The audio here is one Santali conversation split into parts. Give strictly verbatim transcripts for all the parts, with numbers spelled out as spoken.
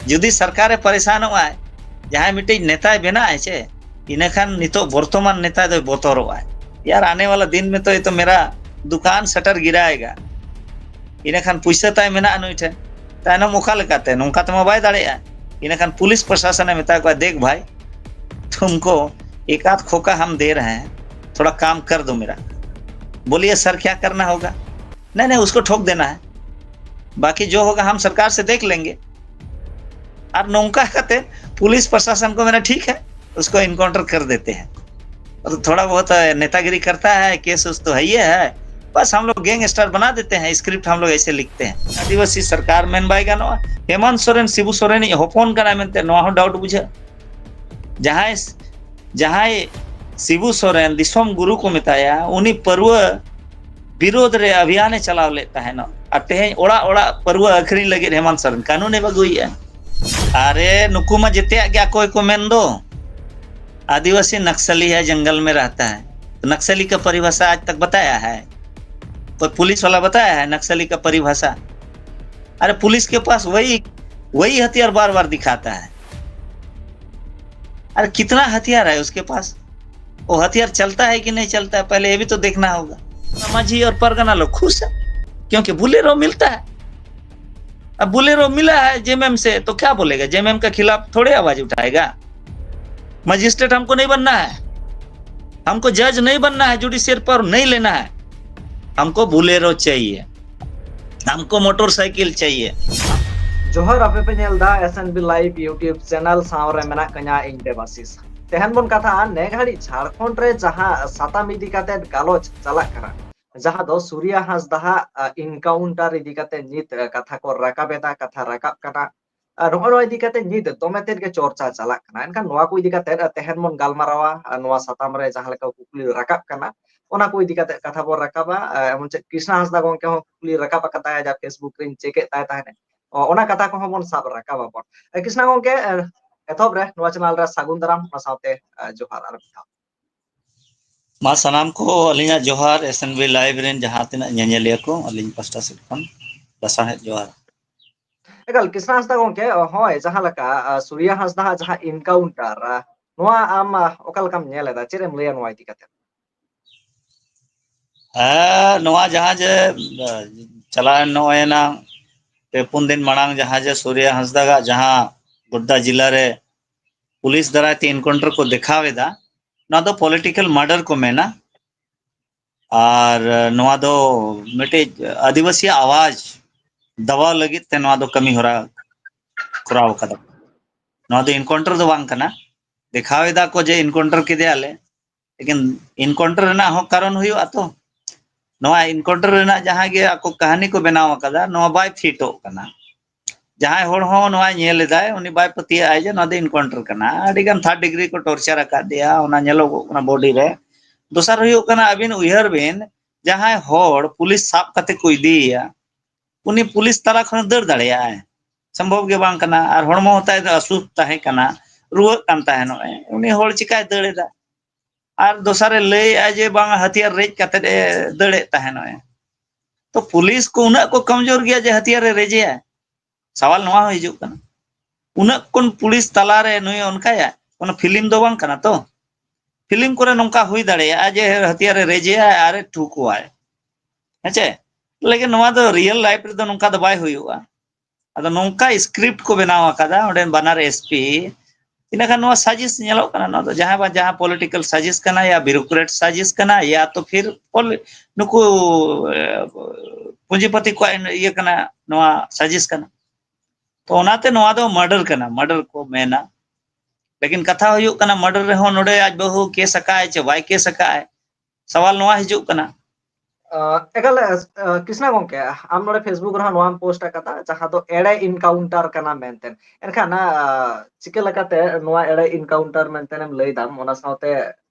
ᱡᱩᱫᱤ ᱥᱚᱨᱠᱟᱨᱮ ᱯᱟᱨᱤᱥᱟᱱᱚᱜᱼᱟᱭ, ᱡᱟᱦᱟᱸᱭ ᱢᱤᱫᱴᱤᱡ ᱱᱮᱛᱟᱭ ᱵᱮᱱᱟᱜᱼᱟᱭ ᱪᱮ, ᱤᱱᱟᱹᱠᱷᱟᱱ ᱱᱤᱛᱚᱜ ᱵᱚᱨᱛᱚᱢᱟᱱ ᱱᱮᱛᱟ ᱫᱚᱭ ᱵᱚᱛᱚᱨᱚᱜᱼᱟᱭ, ᱭᱟᱨ, ᱟᱱᱮ ᱣᱟᱞᱟ ᱫᱤᱱ ᱢᱮ ᱛᱚ ᱭᱮ ᱛᱚ ᱢᱮᱨᱟ ᱫᱩᱠᱟᱱ ᱥᱟᱴᱟᱨ ᱜᱤᱨᱟᱭᱮᱜᱟ᱾ ᱤᱱᱟᱹᱠᱷᱟᱱ ᱯᱩᱭᱥᱟᱹ ᱛᱟᱭ ᱢᱮᱱᱟᱜᱼᱟ ᱱᱩᱭ ᱴᱷᱮᱱ, ᱛᱟᱭᱱᱚᱢ ᱚᱠᱟ ᱞᱮᱠᱟᱛᱮ? ᱱᱚᱝᱠᱟ ᱛᱮᱢᱟ ᱵᱟᱭ ᱫᱟᱲᱮᱭᱟᱜᱼᱟ᱾ ᱤᱱᱟᱹᱠᱷᱟᱱ ᱯᱩᱞᱤᱥ ᱯᱨᱚᱥᱟᱥᱚᱱᱮ ᱢᱮᱛᱟ ᱠᱚᱣᱟ, ᱫᱮᱠᱷ ᱵᱷᱟᱭ, ᱛᱩᱢᱠᱳ ᱮᱠ ᱟᱫᱷ ᱠᱷᱳᱠᱟ ᱦᱟᱢ ᱫᱮ ᱨᱟᱦᱮ ᱦᱮ, ᱛᱷᱚᱲᱟ ᱠᱟᱢ ᱠᱟᱨ ᱫᱳ ᱢᱮᱨᱟ᱾ ᱵᱳᱞᱤᱭᱮ ᱥᱟᱨ, ᱠᱭᱟ ᱠᱟᱨᱱᱟ ᱦᱳᱜᱟ? ᱱᱦᱤ ᱱᱦᱤ, ᱩᱥᱠᱳ ᱴᱷᱳᱠ ᱫᱮᱱᱟ ᱦᱮ, ᱵᱟᱠᱤ ᱡᱳ ᱦᱳᱜᱟ ᱦᱟᱢ ᱥᱚᱨᱠᱟᱨ ᱥᱮ ᱫᱮᱠᱷ ᱞᱮᱝᱜᱮ᱾ ᱟᱨ ᱱᱚᱝᱠᱟ ᱠᱟᱛᱮ ᱯᱩᱞᱤᱥ ᱯᱨᱚᱥᱟᱥᱚᱱ ᱠᱚ ᱢᱮᱱᱟ, ᱴᱷᱤᱠ ᱦᱮ, ᱩᱥᱠᱳ ᱮᱱᱠᱟᱣᱩᱱᱴᱟᱨ ᱠᱟᱨ ᱫᱮᱛᱮ ᱦᱮ᱾ ᱛᱷᱚᱲᱟ ᱵᱚᱦᱩᱛ ᱱᱮᱛᱟᱜᱤᱨᱤ ᱠᱟᱨᱛᱟ ᱦᱮ, ᱠᱮᱥ ᱩᱥ ᱛᱚ ᱦᱮ ᱦᱤ ᱦᱮ, ᱵᱟᱥ ᱦᱟᱢ ᱞᱳᱜ ᱜᱮᱝᱜᱥᱴᱟᱨ ᱵᱟᱱᱟ ᱫᱮᱛᱮ ᱦᱮ, ᱥᱠᱨᱤᱯᱴ ᱦᱟᱢ ᱞᱳᱜ ᱮᱥᱮ ᱞᱤᱠᱷᱛᱮ ᱦᱮ᱾ ᱟᱹᱫᱤᱵᱟᱹᱥᱤ ᱥᱚᱨᱠᱟᱨ ᱢᱮᱱ ᱵᱟᱭ ᱜᱟᱱᱚᱜᱼᱟ᱾ ᱦᱮᱢᱟᱱᱛ ᱥᱚᱨᱮᱱ ᱥᱤᱵᱩ ᱥᱚᱨᱮᱱᱤᱡ ᱦᱚᱯᱚᱱ ᱠᱟᱱᱟᱭ ᱢᱮᱱᱛᱮ ᱱᱚᱣᱟ ᱦᱚᱸ ᱰᱟᱣᱩᱴ ᱵᱩᱡᱷᱟᱹᱜᱼᱟ᱾ ᱡᱟᱦᱟᱸᱭ, ᱡᱟᱦᱟᱸᱭ ᱥᱤᱵᱩ ᱥᱚᱨᱮᱱ ᱫᱤᱥᱚᱢ ᱜᱩᱨᱩ ᱠᱚ ᱢᱮᱛᱟᱭᱟ, ᱩᱱᱤ ᱯᱟᱹᱨᱣᱟᱹ ᱵᱤᱨᱳᱫᱷ ᱨᱮ ᱚᱵᱷᱤᱭᱟᱱᱮ ᱪᱟᱞᱟᱣ ᱞᱮᱫ ᱛᱟᱦᱮᱱᱚᱜ, ᱟᱨ ᱛᱮᱦᱮᱧ ᱚᱲᱟᱜ ᱚᱲᱟᱜ ᱯᱟᱹᱨᱣᱟᱹ ᱟᱹᱠᱷᱨᱤᱧ ᱞᱟᱹᱜᱤᱫ ᱦᱮᱢᱟᱱᱛ ᱥᱚᱨᱮᱱ ᱠᱟᱹᱱᱩᱱᱮ ᱟᱹᱜᱩᱭᱮᱫᱼᱟ᱾ ᱟᱨᱮ, ᱱᱩᱠᱩ ᱢᱟ ᱡᱮᱛᱮᱭᱟᱜ ᱜᱮ ᱟᱠᱚ ᱜᱮᱠᱚ ᱢᱮᱱ ᱫᱚ᱾ आदिवासी नक्सली है, जंगल में रहता है, तो नक्सली का परिभाषा आज तक बताया है? कोई पुलिस वाला बताया है नक्सली का परिभाषा? अरे, पुलिस के पास वही, वही हथियार बार बार दिखाता है। अरे, कितना हथियार है उसके पास? वो हथियार चलता है कि नहीं चलता है, पहले ये भी तो देखना होगा। मांझी और परगना लोग खुश है क्योंकि बुलेरो मिलता है। अब बुलेरो मिला है जेएमएम से, तो क्या बोलेगा? जेएमएम के खिलाफ थोड़े आवाज उठाएगा। मजिस्ट्रेट हमको नहीं बनना है, हमको जज नहीं बनना है, जुडिशियल पावर नहीं लेना है, हमको बुलेरो चाहिए, हमको मोटरसाइकिल चाहिए। ᱡᱚᱦᱟᱨ, ᱟᱯᱮ ᱯᱮ ᱧᱮᱞ ᱫᱟ SNB Live YouTube channel, ᱥᱟᱶ ᱨᱮ ᱢᱮᱱᱟᱜ ᱠᱟᱹᱧᱟ ᱤᱧ ᱫᱮᱵᱟᱥᱤᱥ᱾ ᱛᱮᱦᱮᱧ ᱵᱚᱱ ᱠᱟᱛᱷᱟᱜᱼᱟ ᱱᱮ ᱜᱷᱟᱹᱲᱤᱡ ᱡᱷᱟᱲᱠᱷᱚᱸᱰ ᱨᱮ ᱡᱟᱦᱟᱸ ᱥᱟᱛᱟᱢ ᱤᱫᱤ ᱠᱟᱛᱮ ᱜᱟᱞᱚᱪ ᱪᱟᱞᱟᱜ ᱠᱟᱱᱟ, ᱡᱟᱦᱟᱸ ᱫᱚ ᱥᱩᱨᱤᱭᱟ ᱦᱟᱸᱥᱫᱟ ᱦᱟᱜ ᱤᱱᱠᱟᱣᱩᱱᱴᱟᱨ ᱤᱫᱤ ᱠᱟᱛᱮ ᱱᱤᱛ ᱠᱟᱛᱷᱟ ᱠᱚ ᱨᱟᱠᱟᱵ ᱮᱫᱟ, ᱠᱟᱛᱷᱟ ᱨᱟᱠᱟᱵ ᱠᱟᱱᱟ᱾ ᱟᱨ ᱱᱚᱜᱼᱚ ᱱᱚᱣᱟ ᱤᱫᱤ ᱠᱟᱛᱮ ᱱᱤᱛ ᱫᱚᱢᱮ ᱛᱮᱫ ᱜᱮ ᱪᱚᱨᱪᱟ ᱪᱟᱞᱟᱜ ᱠᱟᱱᱟ᱾ ᱮᱱᱠᱷᱟᱱ ᱱᱚᱣᱟ ᱠᱚ ᱤᱫᱤ ᱠᱟᱛᱮ ᱛᱮᱦᱮᱧ ᱵᱚᱱ ᱜᱟᱞᱢᱟᱨᱟᱣᱟ, ᱟᱨ ᱱᱚᱣᱟ ᱥᱟᱛᱟᱢ ᱨᱮ ᱡᱟᱦᱟᱸ ᱞᱮᱠᱟ ᱠᱩᱠᱞᱤ ᱨᱟᱠᱟᱵ ᱠᱟᱱᱟ, ᱚᱱᱟ ᱠᱚ ᱤᱫᱤ ᱠᱟᱛᱮ ᱠᱟᱛᱷᱟ ᱵᱚᱱ ᱨᱟᱠᱟᱵᱟ᱾ ᱟᱨ ᱮᱢᱚᱱ ᱪᱮᱫ ᱠᱨᱤᱥᱱᱟ ᱦᱟᱸᱥᱫᱟ ᱜᱚᱢᱠᱮ ᱦᱚᱸ ᱠᱩᱠᱞᱤ ᱨᱟᱠᱟᱵ ᱟᱠᱟᱫᱟᱭ, ᱡᱟ Facebook ᱨᱤᱧ ᱪᱮᱠ ᱮᱫ ᱛᱟᱭ ᱛᱟᱦᱮᱸᱫ, ᱚ, ᱚᱱᱟ ᱠᱟᱛᱷᱟ ᱠᱚᱦᱚᱸ ᱵᱚᱱ ᱥᱟᱵ ᱨᱟᱠᱟᱵ ᱟᱵᱚᱱ᱾ ᱮ, ᱠᱨᱤᱥᱱᱟ ᱜᱚᱢᱠᱮ, ᱮ, ᱮᱛᱚᱦᱚᱵ ᱨᱮ ᱱᱚᱣᱟ ᱪᱮᱱᱮᱞ ᱨᱮ ᱥᱟᱹᱜᱩᱱ ᱫᱟᱨᱟᱢ, ᱚᱱᱟ ᱥᱟᱶᱛᱮ, ᱮ, ᱡᱚᱦᱟᱨ ᱟᱨ ᱢᱤᱫ ᱫᱷᱟᱣ᱾ ᱢᱟ ᱥᱟᱱᱟᱢ ᱠᱚ ᱟᱹᱞᱤᱧᱟᱜ ᱡᱚᱦᱟᱨ, SNB Live ᱨᱮᱱ ᱡᱟᱦᱟᱸ ᱛᱤᱱᱟᱹᱜ ᱧᱮᱧᱮᱞᱤᱭᱟᱹ ᱠᱚ ᱟᱹᱞᱤᱧ ᱯᱟᱥᱴᱟ ᱥᱮᱫ ᱠᱷᱚᱱ ᱞᱟᱥᱟᱲᱦᱮᱫ ᱡᱚᱦᱟᱨ᱾ ᱮᱠᱟᱞ, ᱠᱨᱤᱥᱱᱟ ᱦᱟᱸᱥᱫᱟ ᱜᱚᱝᱠᱮ, ᱦᱳᱭ, ᱡᱟᱦᱟᱸ ᱞᱮᱠᱟ, ᱟ, ᱥᱩᱨᱭᱟ ᱦᱟᱸᱥᱫᱟ ᱦᱟᱜ ᱡᱟᱦᱟᱸ ᱮᱱᱠᱟᱣᱩᱱᱴᱟᱨ, ᱟ, ᱱᱚᱣᱟ ᱟᱢ, ᱟ, ᱚᱠᱟ ᱞᱮᱠᱟᱢ ᱧᱮᱞ ᱮᱫᱟ? ᱪᱮᱫ ᱮᱢ ᱞᱟᱹᱭᱟ ᱱᱚᱣᱟ ᱤᱫᱤ ᱠᱟᱛᱮ? ᱦᱮᱸ, ᱱᱚᱣᱟ ᱡᱟᱦᱟᱸ ᱡᱮ, ᱟ, ᱪᱟᱞᱟᱣᱮᱱ ᱱᱚᱜᱼᱚᱭ ᱮᱱᱟᱝ ᱯᱮ ᱯᱩᱱ ᱫᱤᱱ ᱢᱟᱲᱟᱝ ᱡᱟᱦᱟᱸ ᱡᱮ ᱥᱩᱨᱭᱟ ᱦᱟᱸᱥᱫᱟᱜᱟᱜ ᱡᱟᱦᱟᱸ ᱜᱳᱰᱰᱟ ᱡᱮᱞᱟ ᱨᱮ ᱯᱩᱞᱤᱥ ᱫᱟᱨᱟᱭ ᱛᱮ ᱮᱱᱠᱟᱣᱩᱱᱴᱟᱨ ᱠᱚ ᱫᱮᱠᱷᱟᱣ ᱮᱫᱟ, ᱱᱚᱣᱟ ᱫᱚ ᱯᱚᱞᱤᱴᱤᱠᱟᱞ ᱢᱟᱨᱰᱟᱨ ᱠᱚ ᱢᱮᱱᱟ᱾ ᱟᱨ ᱱᱚᱣᱟ ᱫᱚ ᱢᱤᱫᱴᱤᱡ ᱟᱹᱫᱤᱵᱟᱹᱥᱤᱭᱟᱜ ᱟᱣᱟᱡᱽ ᱫᱟᱵᱟᱣ ᱞᱟᱹᱜᱤᱫ ᱛᱮ ᱱᱚᱣᱟ ᱫᱚ ᱠᱟᱹᱢᱤ ᱦᱚᱨᱟ ᱠᱚᱨᱟᱣ ᱠᱟᱫᱟ᱾ ᱱᱚᱣᱟ ᱫᱚ ᱮᱱᱠᱟᱣᱩᱱᱴᱟᱨ ᱫᱚ ᱵᱟᱝ ᱠᱟᱱᱟ᱾ ᱫᱮᱠᱷᱟᱣ ᱮᱫᱟ ᱠᱚ ᱡᱮ ᱮᱱᱠᱟᱣᱩᱱᱴᱟᱨ ᱠᱮᱫᱮᱭᱟᱞᱮ, ᱞᱮᱠᱤᱱ ᱮᱱᱠᱟᱣᱩᱱᱴᱟᱨ ᱨᱮᱱᱟᱜ ᱦᱚᱸ ᱠᱟᱨᱚᱱ ᱦᱩᱭᱩᱜᱼᱟ ᱛᱚ᱾ ᱱᱚᱣᱟ ᱮᱱᱠᱟᱣᱩᱱᱴᱟᱨ ᱨᱮᱱᱟᱜ ᱡᱟᱦᱟᱸ ᱜᱮ ᱟᱠᱚ ᱠᱟᱹᱦᱱᱤ ᱠᱚ ᱵᱮᱱᱟᱣ ᱟᱠᱟᱫᱟ, ᱱᱚᱣᱟ ᱵᱟᱭ ᱯᱷᱤᱴᱚᱜ ᱠᱟᱱᱟ᱾ ᱡᱟᱦᱟᱸᱭ ᱦᱚᱲ ᱦᱚᱸ ᱱᱚᱣᱟ ᱧᱮᱞ ᱮᱫᱟᱭ, ᱩᱱᱤ ᱵᱟᱭ ᱯᱟᱹᱛᱭᱟᱹᱜᱼᱟᱭ ᱡᱮ ᱱᱚᱣᱟ ᱫᱚ ᱮᱱᱠᱟᱣᱩᱱᱴᱟᱨ ᱠᱟᱱᱟ᱾ ᱟᱹᱰᱤ ᱜᱟᱱ ᱛᱷᱟᱨᱰ ᱰᱤᱜᱽᱨᱤ ᱠᱚ ᱴᱚᱨᱪᱟᱨ ᱟᱠᱟᱫᱮᱭᱟ, ᱚᱱᱟ ᱧᱮᱞᱚᱜᱚᱜ ᱠᱟᱱᱟ ᱵᱚᱰᱤ ᱨᱮ᱾ ᱫᱚᱥᱟᱨ ᱦᱩᱭᱩᱜ ᱠᱟᱱᱟ, ᱟᱹᱵᱤᱱ ᱩᱭᱦᱟᱹᱨ ᱵᱤᱱ, ᱡᱟᱦᱟᱸᱭ ᱦᱚᱲ ᱯᱩᱞᱤᱥ ᱥᱟᱵ ᱠᱟᱛᱮ ᱠᱚ ᱤᱫᱤᱭᱮᱭᱟ, ᱩᱱᱤ ᱯᱩᱞᱤᱥ ᱛᱟᱞᱟ ᱠᱷᱚᱱ ᱫᱟᱹᱲ ᱫᱟᱲᱮᱭᱟᱜᱼᱟᱭ? ᱥᱚᱢᱵᱷᱚᱵ ᱜᱮ ᱵᱟᱝ ᱠᱟᱱᱟ᱾ ᱟᱨ ᱦᱚᱲᱢᱚ ᱦᱚᱸ ᱛᱟᱭ ᱫᱚ ᱟᱹᱥᱩᱥ ᱛᱟᱦᱮᱸ ᱠᱟᱱᱟ, ᱨᱩᱣᱟᱹᱜ ᱠᱟᱱ ᱛᱟᱦᱮᱱᱚᱜ ᱮ, ᱩᱱᱤ ᱦᱚᱲ ᱪᱤᱠᱟᱭ ᱫᱟᱹᱲ ᱮᱫᱟ? ᱟᱨ ᱫᱚᱥᱟᱨᱮ ᱞᱟᱹᱭᱮᱫᱼᱟ ᱡᱮ ᱵᱟᱝ, ᱦᱟᱹᱛᱭᱟᱹᱨ ᱨᱮᱡ ᱠᱟᱛᱮ ᱮ ᱫᱟᱹᱲᱮᱫ ᱛᱟᱦᱮᱱᱚᱜ ᱮ᱾ ᱛᱚ ᱯᱩᱞᱤᱥ ᱠᱚ ᱩᱱᱟᱹᱜ ᱠᱚ ᱠᱚᱢᱡᱳᱨ ᱜᱮᱭᱟ ᱡᱮ ᱦᱟᱹᱛᱭᱟᱹᱨ ᱮ ᱨᱮᱡᱮᱭᱟ? ᱥᱟᱣᱟᱞ ᱱᱚᱣᱟ ᱦᱚᱸ ᱦᱤᱡᱩᱜ ᱠᱟᱱᱟ, ᱩᱱᱟᱹᱜ ᱠᱚᱱ ᱯᱩᱞᱤᱥ ᱛᱟᱞᱟᱨᱮ ᱱᱩᱭ ᱚᱱᱠᱟᱭᱟ? ᱠᱳᱱᱳ ᱯᱷᱤᱞᱢ ᱫᱚ ᱵᱟᱝ ᱠᱟᱱᱟ ᱛᱚ᱾ ᱯᱷᱤᱞᱢ ᱠᱚᱨᱮ ᱱᱚᱝᱠᱟ ᱦᱩᱭ ᱫᱟᱲᱮᱭᱟᱜᱼᱟ ᱡᱮ ᱦᱟᱹᱛᱭᱟᱹᱨ ᱮ ᱨᱮᱡᱮᱭᱟ ᱟᱨ ᱮ ᱴᱷᱩ ᱠᱚᱣᱟᱭ, ᱦᱮᱸᱪᱮ? ᱞᱮᱠᱤᱱ ᱱᱚᱣᱟ ᱫᱚ ᱨᱤᱭᱮᱞ ᱞᱟᱭᱤᱯᱷ ᱨᱮᱫᱚ ᱱᱚᱝᱠᱟ ᱫᱚ ᱵᱟᱭ ᱦᱩᱭᱩᱜᱼᱟ᱾ ᱟᱫᱚ ᱱᱚᱝᱠᱟ ᱥᱠᱨᱤᱯᱴ ᱠᱚ ᱵᱮᱱᱟᱣ ᱟᱠᱟᱫᱟ ᱚᱸᱰᱮ ᱵᱟᱱᱟᱨ ᱮᱥᱯᱤ, ᱤᱱᱟᱹᱠᱷᱟᱱ ᱱᱚᱣᱟ ᱥᱟᱡᱤᱥ ᱧᱮᱞᱚᱜ ᱠᱟᱱᱟ᱾ ᱱᱚᱣᱟ ᱫᱚ ᱡᱟᱦᱟᱸ ᱵᱟ ᱡᱟᱦᱟᱸ ᱯᱚᱞᱤᱴᱤᱠᱟᱞ ᱥᱟᱡᱤᱥ ᱠᱟᱱᱟ, ᱭᱟ ᱵᱤᱭᱩᱨᱳᱠᱨᱮᱴ ᱥᱟᱡᱤᱥ ᱠᱟᱱᱟ, ᱭᱟ ᱛᱚ ᱯᱷᱤᱨ ᱯᱚᱞ-, ᱱᱩᱠᱩ, ᱮ, ᱯᱩᱸᱡᱤᱯᱟᱹᱛᱤ ᱠᱚᱣᱟᱜ ᱤᱭᱟᱹ ᱠᱟᱱᱟ, ᱱᱚᱣᱟ ᱥᱟᱡᱤᱥ ᱠᱟᱱᱟ᱾ ᱛᱚ ᱚᱱᱟᱛᱮ ᱱᱚᱣᱟ ᱫᱚ ᱢᱟᱨᱰᱟᱨ ᱠᱟᱱᱟ, ᱢᱟᱨᱰᱟᱨ ᱠᱚ ᱢᱮᱱᱟ᱾ ᱞᱮᱠᱤᱱ ᱠᱟᱛᱷᱟ ᱦᱩᱭᱩᱜ ᱠᱟᱱᱟ, ᱢᱟᱨᱰᱟᱨ ᱨᱮᱦᱚᱸ ᱱᱚᱰᱮ ᱟᱡ ᱵᱟᱹᱦᱩ ᱠᱮᱥ ᱟᱠᱟᱫ ᱟᱭ ᱪᱮ ᱵᱟᱭ ᱠᱮᱥ ᱟᱠᱟᱫ ᱟᱭ, ᱥᱟᱣᱟᱞ ᱱᱚᱣᱟ ᱦᱤᱡᱩᱜ ᱠᱟᱱᱟ᱾ ᱟᱸ, ᱮᱠᱟᱞ, ᱟᱸ, ᱠᱨᱤᱥᱱᱟ ᱜᱚᱝᱠᱮ, ᱟᱢ ᱱᱚᱰᱮ Facebook ᱨᱮᱦᱚᱸ ᱱᱚᱣᱟᱢ ᱯᱳᱥᱴ ᱟᱠᱟᱫᱟ, ᱡᱟᱦᱟᱸ ᱫᱚ ᱮᱲᱮ ᱮᱱᱠᱟᱣᱩᱱᱴᱟᱨ ᱠᱟᱱᱟ ᱢᱮᱱᱛᱮ᱾ ᱮᱱᱠᱷᱟᱱ, ᱟᱸ, ᱪᱤᱠᱟᱹ ᱞᱮᱠᱟᱛᱮ ᱱᱚᱣᱟ ᱮᱲᱮ ᱮᱱᱠᱟᱣᱩᱱᱴᱟᱨ ᱢᱮᱱᱛᱮᱢ ᱞᱟᱹᱭ ᱫᱟᱢ? ᱚᱱᱟ ᱥᱟᱶᱛᱮ